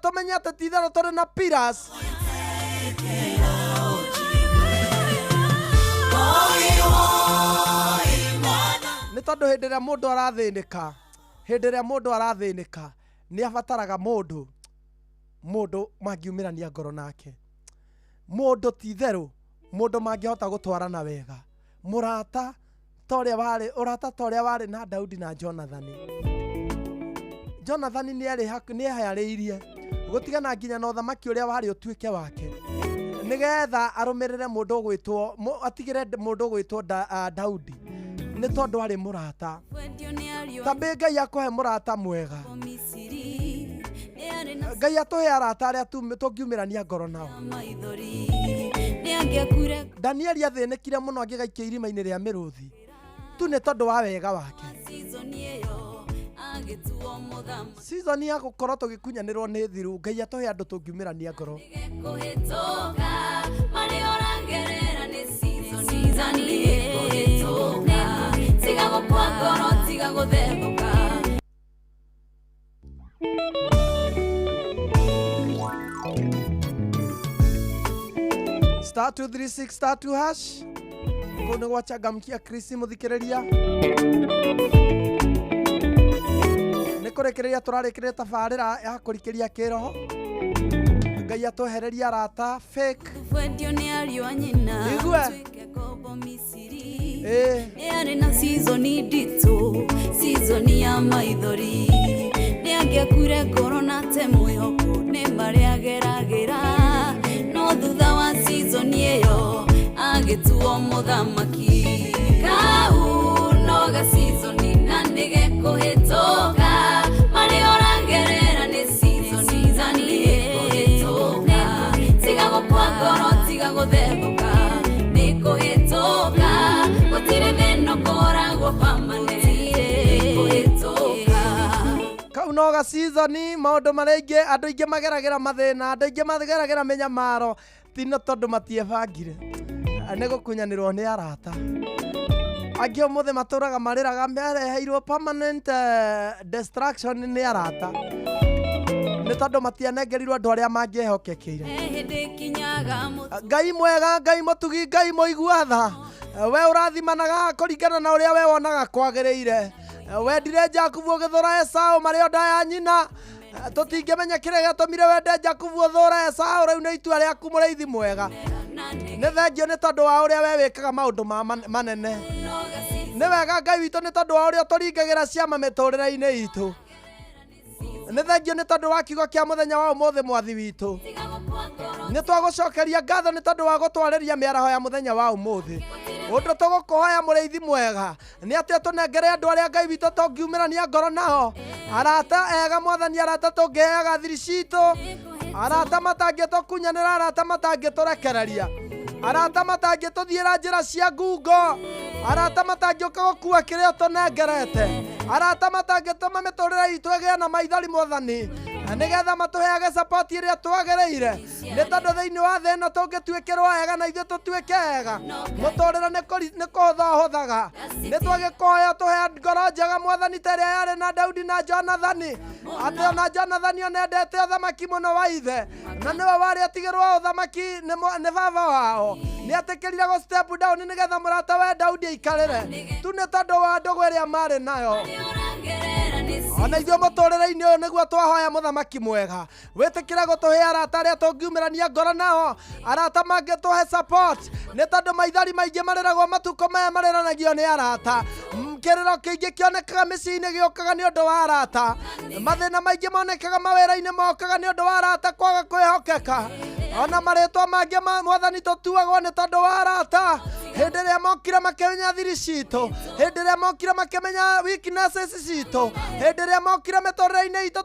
tũmenye atĩ ti itherũ tũrĩ na pillars. Nĩ tondũ hĩndĩ ĩrĩa mũndũ arathĩnĩka, hĩndĩ ĩrĩa mũndũ arathĩnĩka nĩ abataraga mũndũ mangiumĩrania ngoro nake, mũndũ ti itherũ, mũndũ mangĩhota gũtwarana wega, mũrata ta ũrĩa warĩ, ũrata ta ũrĩa warĩ na Daudi na Jonathani. Jonathani nĩ eharĩirie gũtigana nginya na ũthamaki ũrĩa warĩ ũtuĩke wake, nĩgetha arũmĩrĩre mũndũ ũgwĩtwo, atigĩre mũndũ ũgwĩtwo Daudi, nĩ tondũ arĩ mũrata. Tambĩ Ngai akũhe mũrata mwega. Ngai atũhe arata arĩa tũngiumĩrania ngoro nao. Danieli athĩnĩkire mũno angĩgaikia irima-inĩ rĩa mĩrũthi tu nĩ tondũ wa wega wake. Season ya gũkorwo tũgĩkunyanĩrwo nĩ thiru. Ngai atũhe andũ tũngiumĩrania ngoro. Star 236 star 2 hash kũu nĩ gwachangamkia Chris mũthikĩrĩria. Nĩ kũrĩkĩrĩria tũrarĩkĩrĩria tabarĩra ya kũrikĩria kĩroho. Ngai atwehereria arata fake. Igue. Nĩ na season nditũ, season ya maithori, nĩ angĩakure ngoro na te mwĩhoko nĩ marĩa ageragĩra, no thutha wa season ĩyo agĩtuo mũthamaki. Kau no ga season na nĩgekũhĩtũka. gũkua ngoro tiga gũthethũka nĩ kũhĩtũka gũtirĩ thĩna ũkoragwo permanent nĩ kũhĩtũka. Kau no ga season maũndũ marĩa aingĩ andũ aingĩ mageragĩra mathĩna, andũ aingĩ mageragĩra mĩnyamaro tino tondũ matiebangire nĩ gũkunyanĩrwo nĩ arata. Angĩ ũmũthĩ matũraga marĩraga mereheirwo permanent destruction nĩ arata nĩ tondũ matianengerirwo andũ arĩa mangĩehokekeire. Hĩndĩ ĩkinyaga mũtu Ngai mwega, Ngai mũtugi, Ngai mũigua tha, we ũrathimanaga kũringana na ũrĩa we wonaga kwagĩrĩire. Wendire Jakubu ũgĩthũra Esau marĩ o nda ya nyina. Tũtingĩmenya kĩrĩa gĩatũmire wende Jakubu ũthũre Esau, rĩu nĩ itua rĩaku mũrĩithi mwega. Nĩ thengio nĩ tondũ wa ũrĩa we wĩkaga maũndũ manene. Nĩ wega Ngai witũ nĩ tondũ wa ũrĩa ũtũringagĩra ciama mĩtũrĩre-inĩ itũ. Nĩ thengio nĩ tondũ wa kiugo kĩa mũthenya wa ũmũthĩ mwathi witũ. Nĩ twagũcokeria ngatho nĩ tondũ wa gũtwarĩria mĩaraho ya mũthenya wa ũmũthĩ. Ũndũ tũgũkũhoya mũrĩithi mwega nĩ atĩ ũtũnengere andũ arĩa Ngai witũ tũngiumĩrania ngoro nao, arata ega mwathani, arata tũngĩheaga thiri citũ, arata matangĩtũkunyanĩra, arata matangĩtũrekereria, arata matangĩtũthiĩra njĩra cia ngungo, arata matangĩũka gũkua kĩrĩa ũtũnengerete, arata matangĩtũma mĩtũrĩre itũ ĩgĩe na maithori mwathani, nĩgetha matũheage support ĩrĩa twagĩrĩire. Nĩ tondũ thĩinĩ wa thĩ ĩno tũngĩtuĩkĩrwo ega na ithuĩ tũtuĩke ega, mũtũrĩre nĩ kũhũtha ũhũthaga. Nĩ twagĩkũhoya ũtũhe ngoro njega mwathani ta ĩrĩa yarĩ na Daudi na Jonathani, atĩ ona Jonathani onendete ũthamaki mũno wa ithe, na nĩwe warĩ atigĩrwo ũthamaki nĩ baba wao. Nĩ etĩkĩrire gũ step down nĩgetha mũrata we Daudi aikarĩre tu nĩ tondũ wa ndũgũ ĩrĩa marĩ nayo. Ona ithuĩ mũtũrĩre-inĩ ũyũ nĩguo twahoya mũthamaki mwega wĩtĩkĩre gũtũhe arata arĩa tũngiumĩrania ngoro nao, arata mangĩtũhe support, nĩ tondũ maithori maingĩ marĩragwo matukũ maya marĩranagio nĩ arata. Kĩrĩro kĩingĩ kĩonekaga mĩciĩ-inĩ gĩũkaga nĩ ũndũ wa arata, mathĩna maingĩ monekaga mawĩra-inĩ mokaga nĩ ũndũ wa arata kwaga kwĩhokeka. Ona marĩtwa mangĩ ma mwathani tũtuagwo nĩ tondũ wa arata. Hĩndĩ ĩrĩa mokire makĩmenya thiri citũ, hĩndĩ ĩrĩa mokire makĩmenya weaknesses citũ, hĩndĩ ĩrĩa mokire mĩtũrĩre-inĩ itũ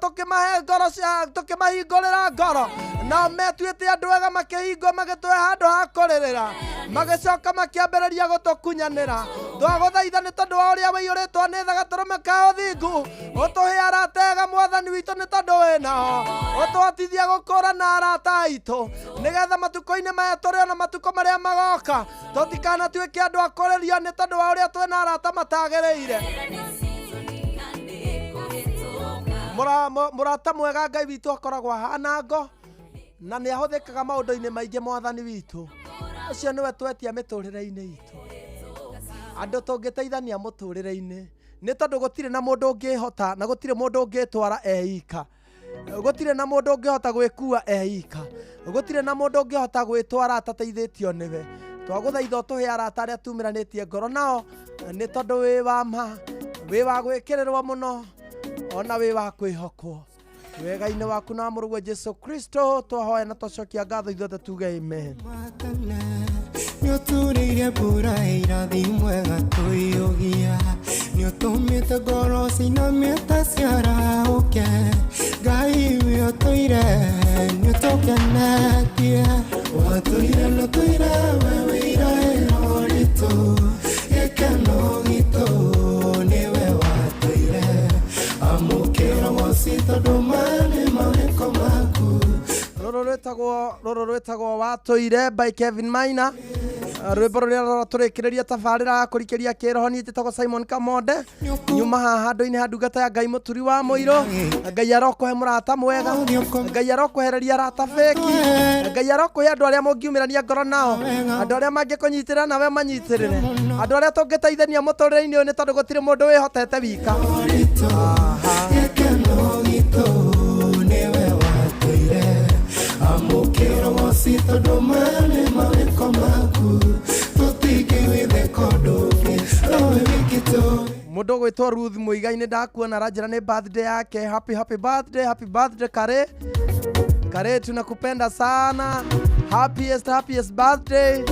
tũkĩmahe ngoro cia, tũkĩmahingũrĩra ngoro, nao metuĩte andũ ega makĩhingwo magĩtũhe handũ ha kũrĩrĩra, magĩcoka makĩambĩrĩria gũtũkunyanĩra. Twagũthaitha nĩ tondũ wa ũrĩa wĩiyũrĩtwo nĩ tha gatũrũme ka ũthingu, ũtũhe arata ega mwathani witũ nĩ tondũ wĩ nao, ũtũhotithie gũkũrana arata aitũ nĩgetha matukũ-inĩ maya tũrĩ ona matukũ marĩa magoka tũtikanatuĩke andũ a kũrĩrio nĩ tondũ wa ũrĩa twĩna arata matagĩrĩire. Mũrata mwega Ngai witũ akoragwo ahana ngo na nĩ ahũthĩkaga maũndũ-inĩ maingĩ mwathani witũ. Ũcio nĩwe twetia mĩtũrĩre-inĩ itũ, andũ tũngĩteithania mũtũrĩre-inĩ, nĩ tondũ gũtirĩ na mũndũ ũngĩhota na gũtirĩ mũndũ ũngĩtwara eika, gũtirĩ na mũndũ ũngĩhota gwĩkua eika, gũtirĩ na mũndũ ũngĩhota gwĩtwara atateithĩtio nĩwe. Twagũthaitha ũtũhe arata arĩa tumĩranĩtie ngoro nao, nĩ tondũ wĩ wa ma, wĩ wa gwĩkĩrĩrwo mũno, ona wĩ wa kwĩhokwo. Wega-inĩ waku na mũrũguo Jesu Kristo twahoya na twacokia ngatho ithuothe tuge amen. Nĩũturĩire mbura irathimwe gatũiyũgia, nĩũtũmĩte ngoro cinamĩte ciarahũke, Ngai wĩũtũire nĩũtũkenetie, watũire nĩũtũire we wĩiraĩro ritũ, gĩkeno gitũ nĩwe watũire, amũkĩra woci tondũ maya nĩ mawĩko maku. Rũrũ rwĩtagwo Watũire by Kevin Maina, rwĩmbo rũrĩa rũratũrĩkĩrĩria tabarĩra ya kũrikĩria kĩroho. Niĩ njĩtagwo Simon Kamonde, nyuma haha handũ-inĩ ha ndungata ya Ngai mũturi wa mũirũ. Ngai arokũhe mũrata mwega, Ngai arokũhereria arata feki, Ngai arokũhe andũ arĩa mũngiumĩrania ngoro nao, andũ arĩa mangĩkũnyitĩrĩra nawe manyitĩrĩre, andũ arĩa tũngĩteithania mũtũrĩre-inĩ ũyũ nĩ tondũ gũtirĩ mũndũ wĩhotete wika. Gĩkeno gitũ nĩwe watũire, amũkĩra woci tondũ maya nĩ mawĩko maku, tũtingĩwĩtheka ũndũ ũngĩ nowe wiki tũĩ. Mũndũ ũgwĩtwo Ruth Muigai nĩ ndakuona aranjĩra nĩ birthday yake. Happy happy birthday, happy birthday Kare. Kare, tunakupenda sana. Happiest happiest birthday.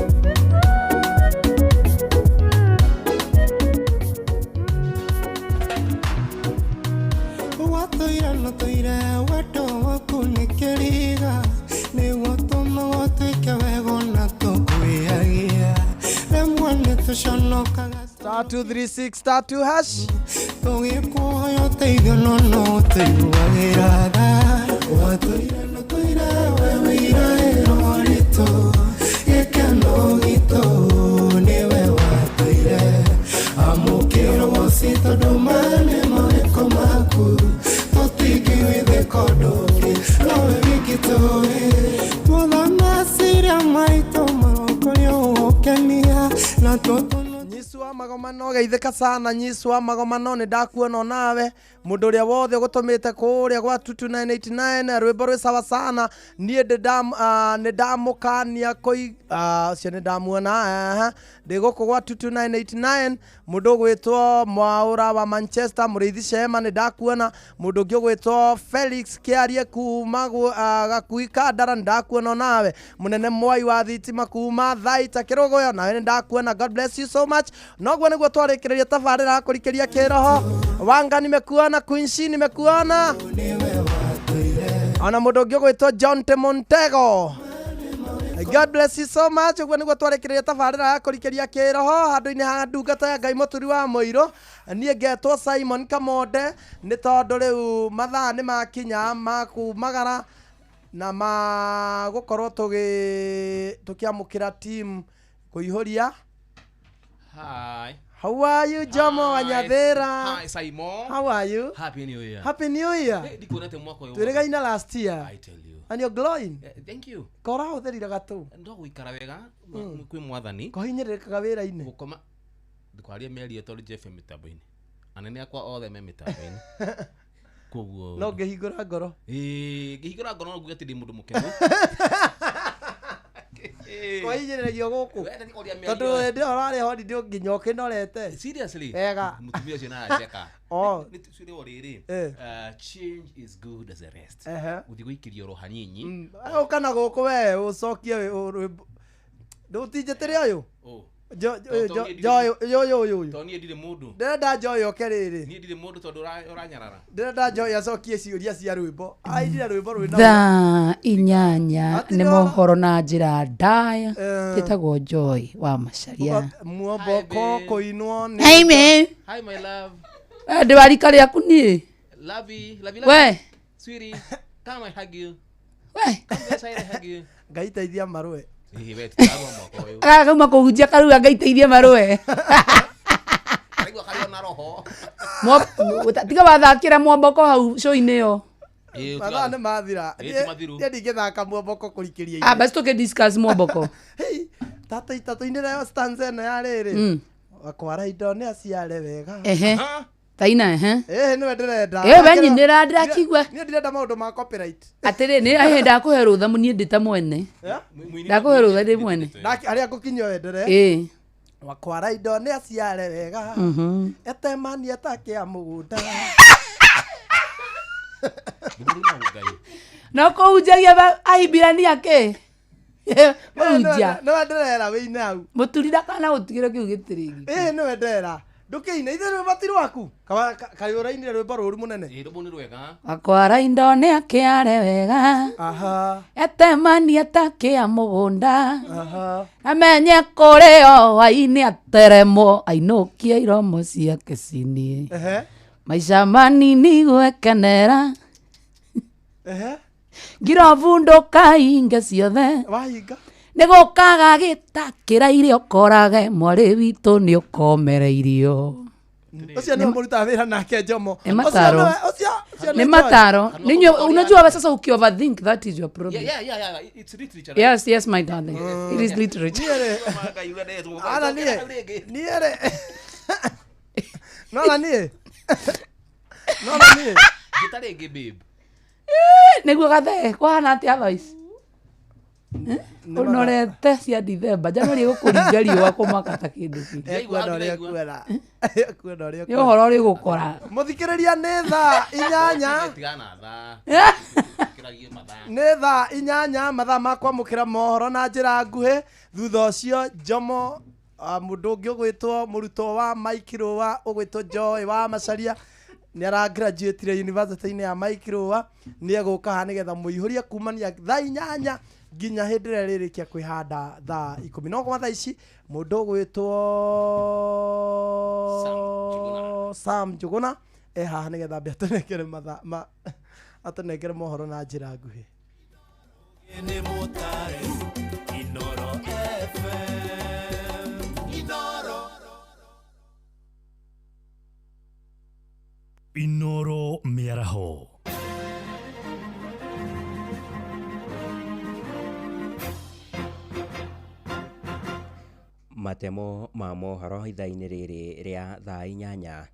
Watũire nĩũtũire wendo waku nĩ kĩriga, nĩguo tũmĩte Tũconokaga Star 236 star 2 hash. Tũgĩkũhoya ũteithio no no ũtũiguagĩra tha. Watũire ndũtũire we wĩiraĩro ritũ, gĩkeno gitũ nĩwe watũire. Amũkĩra ũgoci tondũ maya nĩ mawĩko maku, tũtingĩwĩthĩka ũndũ ũngĩ nowe wiki tũĩ. Tuotha meciria maitũ marokorio gũgũkenia na tũtũ Nyisu wa magomano geithĩka sana. Nyisu wa magomano nĩ ndakuona onawe mũndũ ũrĩa wothe ũgũtũmĩte kũrĩa gwa 22989 rwĩmbo rwĩ sawa sana. Niĩ nĩ ndamũkania kũi ũcio nĩ ndamuona. Ndĩ gũkũ gwa 22989 mũndũ ũgwĩtwo Mwaũra wa Manchester mũrĩithi Shema nĩ ndakuona. Mũndũ ũngĩ ũgwĩtwo Felix Kĩarie kuma Gakui Kandara nĩ ndakuona onawe. Mũnene Mwai wa thitima kuma Thaita Kĩrũgũyo nawe nĩ ndakuona. God bless you so much. Noguo nĩguo twarĩkĩrĩria tabarĩra ya kũrikĩria kĩroho. Wanga nimekuona, Quincy nimekuona, ona mũndũ ũngĩ ũgwĩtwo John Temontego. God bless you so much. Ũguo nĩguo twarĩkĩrĩria tabarĩra ya kũrikĩria kĩroho handũ-inĩ ha ndungata ya Ngai mũturi wa mũirũ. Niĩ ngetwo Simon Kamonde nĩ tondũ rĩu mathaa nĩ makinya ma kumagara na ma gũkorwo tũkĩamũkĩra team kũihũria. Hi. How are you, Jomo Wanyathera? Hi, Simon. How are you? Happy New Year. Happy New Year. Hey, ndikuonete mwaka ũyũ. Twĩrĩgaina last year. I tell you. And you're glowing. Thank you. Ko ũrahũthĩrire gatũ? Ndo gũikara wega kwĩ mwathani. Kũhinyĩrĩrĩkaga wĩra-inĩ. Gũkoma ndikwaria mĩario tondũ Jeff e mĩtambo-inĩ. Anene akwa othe me mĩtambo-inĩ. Koguo no ngĩhingũra ngoro. Ĩĩ, ngĩhingũra ngoro no nguge atĩ ndĩ mũndũ mũkenu. Kwahinyĩrĩragio gũkũ tondũ hĩndĩ ĩyo ũrarĩ holiday nginya ũkĩnorete. Seriously? Wega. Mũtumia ũcio naraceka. Oh. Nĩ tũcire o rĩrĩ. Change is good as a rest. Gũthiĩ gũikĩria oro hanini. Ũka na gũkũ we ũcokie rwĩmbo. Ndũtinjĩtĩre ũyũ? Joy ũyũ. Tondũ niĩ ndirĩ mũndũ. Ndĩrenda Joy oke rĩrĩ. Niĩ ndirĩ mũndũ tondũ ũranyarara. Ndĩrenda Joy acokie ciũria cia rwĩmbo. Ainire rwĩmbo rwĩna Thaa 8 nĩ mohoro na njĩra ndaya. Ĩtagwo Joy wa Macharia. Muomboko kũinwo nĩ Hey man. Hi my love. Ndĩ wa rika rĩaku niĩ. Lovey, lovey, We. lovey. Sweetie, come I hug you. We. Come this side I hug you. Ngai teithia marũe. Ĩĩ we tũtarũa mwaka ũyũ. Agauma kũhunjia karuga Ngai teithia marũe. Karaigua karĩ ona roho. Tiga wathakĩra mwomboko hau show-inĩ ĩyo. Mathaa nĩ mathira. Ĩĩ, ti mathiru. Niĩ ndingĩthaka mwomboko kũrikĩria. Ah, basi tũkĩ discuss mwomboko. Tata tũinĩre yo stanza ĩno ya rĩrĩ. Wakwara indo nĩ aciare wega. Ehe. Taina ehe. Ĩĩ nĩwe ndĩrenda. Ĩĩ we nyinĩra ndĩrakigua. Niĩ ndirenda maũndũ ma copyright. Atĩrĩ nĩ ahĩ ndakũhe rũtha niĩ ndĩ ta mwene. Ndakũhe rũtha ndĩ mwene. Harĩa ngũkinya wendere. Ĩĩ. Wakwara indo nĩ aciare wega. Etemanie ta kĩa mũgũnda. No kũhunjagia Ahibirania kĩ? Kũhunjia. Nĩwe ndĩrera wĩine hau. Mũturi ndakana gũtigĩra kĩu gĩtĩrĩgi. Ĩĩ nĩwe ndĩrera. Ndũkĩine ithe rwĩmbo ti rwaku. Kaĩ ũrainire rwĩmbo rũru mũnene. Ĩĩ rwĩmbo nĩ rwega. Wakwara indo nĩ akĩare wega. Etemanie ta kĩa mũgũnda. Amenye kũrĩ o aini ateremwo ainũkie iromo ciake cinie. Maica manini gwekenera. Ngirobu ndũkainge ciothe. Wahinga. Nĩ gũkaga gĩtakĩra irio ũkorage mwarĩ witũ nĩ ũkomereirio. Ũcio nĩwe mũrutaga wĩra nake Jomo. Nĩ mataro. Ũcio Nĩ mataro. Unajua we sasa uki overthink that is your problem. Yeah, it's literature. Yes, yes my darling. It is literature. Ana niĩ. Niĩ rĩ. Nona niĩ. Nona niĩ. Njĩta rĩngĩ babe. Nĩguo gathee kũhana atĩa thaa ici? Ũnorete cia Dithemba Januari ĩgũkũringa riũa kũmaka ta kĩndũ kĩngĩ. Ekuona ũrĩa ekuona. Ekuona ũrĩa Nĩ ũhoro ũrĩgũkora. Mũthikĩrĩria nĩ thaa 8. Tigana thaa. Kĩragie mathaa. Nĩ thaa 8 mathaa ma kwamũkĩra mohoro na njĩra nguhĩ. Thutha ũcio Jomo mũndũ ũngĩ ũgwĩtwo mũrutwo wa Mike Rũa ũgwĩtwo Joy wa Macharia nĩ aragraduatire university-inĩ ya Mike Rũa nĩ egũka haha nĩgetha mũihũrie kumania thaa 8 Nginya hĩndĩ ĩrĩa rĩrĩkia kwĩhanda thaa 10. No gwa thaa ici mũndũ ũgwĩtwo Sam Njuguna e haha nĩgetha ambe atũnengere mathaa atũnengere mohoro na njĩra nguhĩ. Nĩ mũtare Inoro FM Inoro. Inoro mĩaraho. Matemo ma mohoro ithaa-inĩ rĩrĩ rĩa thaa 8.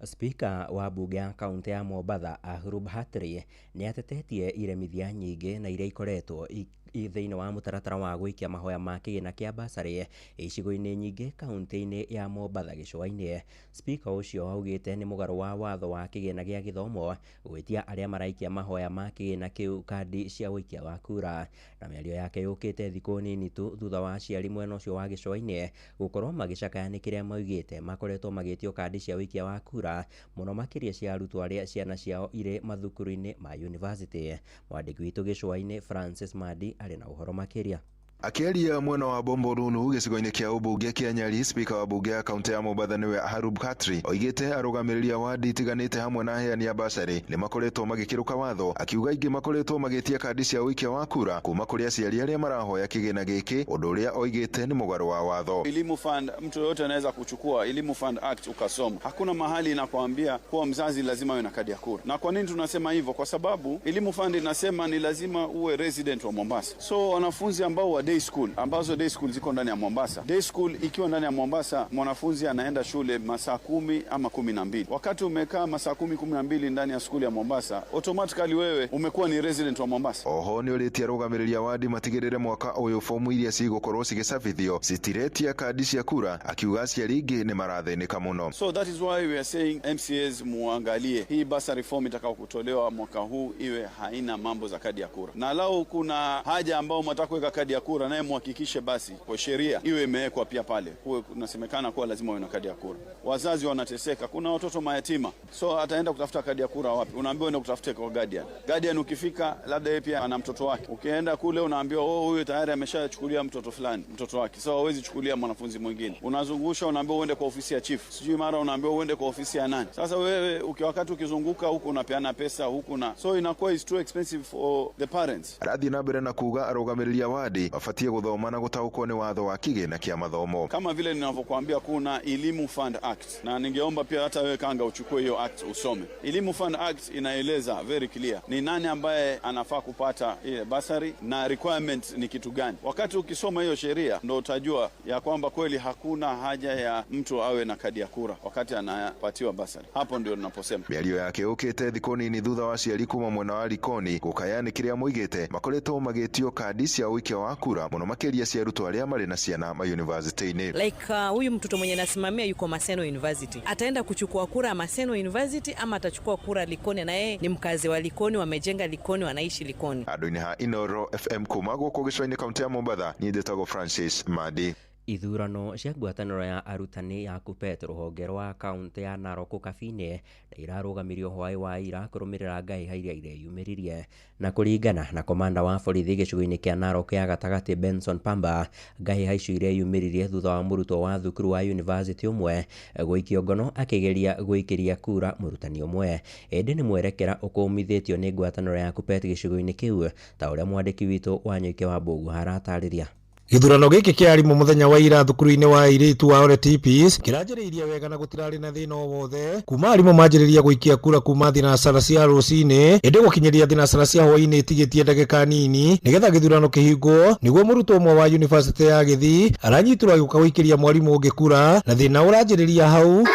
Spika wa mbunge ya kaunti ya Mombatha Ahurub Hatri nĩ atetetie iremithia nyingĩ na iria ikoretwo thĩinĩ wa mũtaratara wa gũikia mahoya ma kĩgĩna kĩa basarĩ icigo-inĩ nyingĩ kaunti-inĩ ya Mombatha gĩcũa-inĩ. Spika ũcio augĩte nĩ mũgarũ wa watho wa kĩgĩna gĩa gĩthomo gwĩtia arĩa maraikia mahoya ma kĩgĩna kĩu kandi cia ũikia wa kura. Na mĩario yake yũkĩte thikũ nini tu thutha wa aciari mwena ũcio wa gĩcũa-inĩ gũkorwo magĩcakaya nĩ kĩrĩa maugĩte makoretwo magĩtio kandi cia ũikia wa kura mũno makĩria cia arutwo arĩa ciana ciao irĩ mathukuru-inĩ ma university. Mwandĩki witũ gĩcũa-inĩ Francis Madi arĩ na ũhoro makĩria. Akĩaria mwena wa Bombolulu gĩcigo-inĩ kĩa ũmbunge kĩa Nyali, spika wa mbunge ya kaunti ya Mombatha nĩwe Harub Khatri oigĩte arũgamĩrĩri a wadi itiganĩte hamwe na aheani a basarĩ nĩ makoretwo magĩkĩrũka watho, akiuga aingĩ makoretwo magĩtia kandi cia ũikia wa kura kuma kũrĩ aciari arĩa marahoya kĩgĩna gĩkĩ, ũndũ ũrĩa oigĩte nĩ mũgarũ wa watho. Elimu Fund, mtu yoyote anaweza kuchukua Elimu Fund Act ukasoma. Hakuna mahali inakwambia kuwa mzazi lazima awe na kadi ya kura. Na kwa nini tunasema hivyo? Kwa sababu Elimu Fund inasema ni lazima uwe resident wa Mombasa. So wanafunzi ambao wa day school, ambazo day school ziko ndani ya Mombasa. Day school ikiwa ndani ya Mombasa, mwanafunzi anaenda shule masaa 10 ama 12. Wakati umekaa masaa 10, 12 ndani ya skuli ya Mombasa, automatically wewe umekuwa ni resident wa Mombasa. Oho nĩ ũrĩtie arũgamĩrĩri a wadi matigĩrĩre mwaka ũyũ fomu iria cigũkorwo cigĩcabithio citiretia kandi cia kura, akiuga aciari aingĩ nĩ marathĩnĩka mũno. So that is why we are saying MCAs muangalie hii bursary form itakao kutolewa mwaka huu iwe haina mambo za kadi ya kura. Na lau kuna haja ambao mnataka kuweka kadi ya kura, naye muhakikishe basi kwa sheria iwe imewekwa pia pale. Kuwe kunasemekana kuwa lazima uwe na kadi ya kura. Wazazi wanateseka, kuna watoto mayatima. So ataenda kutafuta kadi ya kura wapi? Unaambiwa uende kutafute kwa guardian. Guardian ukifika labda yeye pia ana mtoto wake. Ukienda kule unaambiwa oh, huyu tayari ameshachukulia mtoto fulani, mtoto wake. So hawezi chukulia mwanafunzi mwingine. Unazungusha, unaambiwa uende kwa ofisi ya chief. Sijui mara unaambiwa uende kwa ofisi ya nani. Sasa wewe wakati ukizunguka huku unapeana pesa huku na so inakuwa is too expensive for the parents. Arathiĩ na mbere na kuuga arũgamĩrĩri a wadi batie gũthoma na gũtaũkwo nĩ watho wa kĩgĩna kĩa mathomo. Kama vile ninavyokuambia kuna Elimu Fund Act, na ningeomba pia hata wewe Kanga uchukue hiyo act usome. Elimu Fund Act inaeleza very clear ni nani ambaye anafaa kupata ile basari na requirement ni kitu gani. Wakati ukisoma hiyo sheria ndio utajua ya kwamba kweli hakuna haja ya mtu awe na kadi ya kura wakati anapatiwa basari. Hapo ndio ninaposema. Mĩario yake yũkĩte thikũ nini thutha wa aciari kuma mwena wa Likoni gũkaya nĩ kĩrĩa moigĩte makoretwo magĩtio kandi cia ũikia wa kura mũno makĩria cia arutwo arĩa marĩ na ciana mayunivasĩtĩ-inĩ. Like huyu mtoto mwenye nasimamia yuko Maseno University, ataenda kuchukua kura Maseno University ama atachukua kura Likoni? Na yeye ni mkazi wa Likoni, wamejenga Likoni, wanaishi Likoni. Andũ-inĩ ha Inoro FM kuma gũkũ gĩcũa-inĩ kaunti ya Mombatha, niĩ njĩtagwo Francis Madi. Ithurano cia ngwatanĩro ya arutani ya KUPPET rũhonge rwa kaunti ya Narok Kabine na irarũgamirio hwaĩ wa ira kũrũmĩrĩra ngahĩha iria ireyumĩririe. Na kũringana na komanda wa borithi gĩcigo-inĩ kĩa Narok ya gatagatĩ Benson Pamba, ngahĩha icio ireyumĩririe thutha wa mũrutwo wa thukuru wa university ũmwe gũikio ngono akĩgeria gũikĩria kura mũrutani ũmwe. Ĩndĩ nĩ mwerekera ũkũmithĩtio nĩ ngwatanĩro ya KUPPET gĩcigo-inĩ kĩu, ta ũrĩa mwandĩki witũ Wanyoike wa Mbũgũ aratarĩria. Gĩthurano gĩkĩ kĩa arimũ mũthenya wa ira thukuru-inĩ wa airĩtu wa Ole Tipis kĩranjĩrĩirie wega na gũtirarĩ na thĩna o wothe kuma arimũ manjĩrĩria gũikia kura kuma thinacara cia rũcinĩ, ĩndĩ gũkinyĩria thinacara cia hwaĩ-inĩ ĩtigĩtie ndagĩka nini nĩgetha gĩthurano kĩhingwo nĩguo mũrutwo ũmwe wa yunivasĩtĩ ya Gĩthii aranyitirwo agĩũka gũikĩria mwarimũ ũngĩ kura, na thĩna ũranjĩrĩria hau.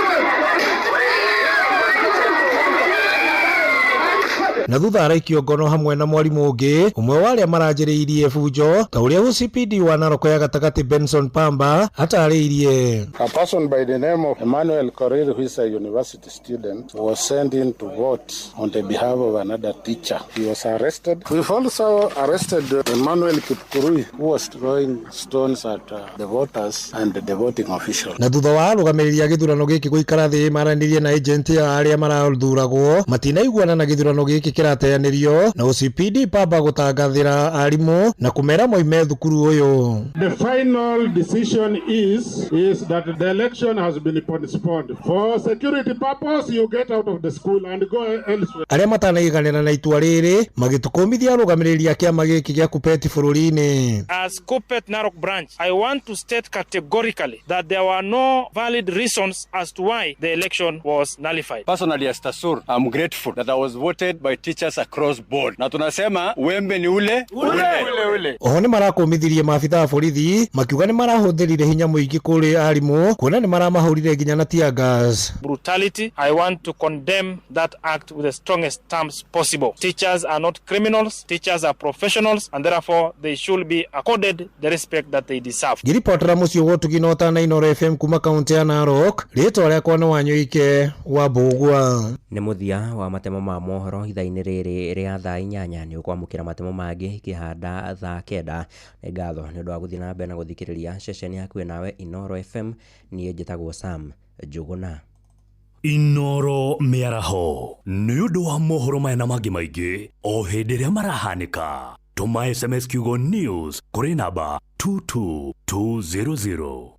Na thutha araikio ngono hamwe na mwarimũ ũngĩ ũmwe wa arĩa maranjĩrĩirie bunjo ta ũrĩa OCPD wa Narok ya gatagatĩ Benson Pamba atarĩirie. A person by the name of Emmanuel Korir, who is a university student, was sent in to vote on the behalf of another teacher. He was arrested. We've also arrested Emmanuel Kipkurui, who was throwing stones at the voters and the voting officials. Na thutha wa arũgamĩrĩri a gĩthurano gĩkĩ gũikara thĩ maranĩrie na agent ya arĩa marathuragwo matinaiguana na gĩthurano gĩkĩ kĩrateanĩrio na OCPD Pamba gũtangathĩra arimũ na kũmera moime thukuru ũyũ. The final decision is that the election has been postponed. For security purpose, you get out of the school and go elsewhere. Arĩa matanaiganĩra na itua rĩrĩ magĩtũkũmithia arũgamĩrĩri a kĩama gĩkĩ gĩa Kupeti bũrũri-inĩ. As Kuppet Narok branch, I want to state categorically that there were no valid reasons as to why the election was nullified. Personally, as Tasur, I'm grateful that I was voted by teachers across board. Na tunasema wembe ni ule ule ule ule. Oho nĩ marakũmithirie maabitha a borithi makiuga nĩ marahũthĩrire hinya mũingĩ kũrĩ arimũ kuona nĩ maramahũrire nginya na tear gas. Brutality, I want to condemn that act with the strongest terms possible. Teachers are not criminals, teachers are professionals, and therefore they should be accorded the respect that they deserve. Ngĩribotera mũciĩ wa ũtugi na ũtana Inooro FM kuma kaũntĩ ya Narok, rĩtwa rĩakwa nĩ Wanyũike wa Mbũgua. Nĩ mũthia wa matemo ma mohoro ithaa-inĩ rĩrĩ rĩa thaa 8. Nĩ ũkwamũkĩra matemo mangĩ ikĩhanda thaa 9. Nĩ ngatho nĩ ũndũ wa gũthiĩ na mbere na gũthikĩrĩria ceceni hakuhĩ nawe Inooro FM. Niĩ njĩtagwo Sam Njũgũna. Inooro mĩaraho nĩ ũndũ wa mohoro maya na mangĩ maingĩ o hĩndĩ ĩrĩa marahanĩka. Tũma SMS kiugo news kũrĩ namba 22200.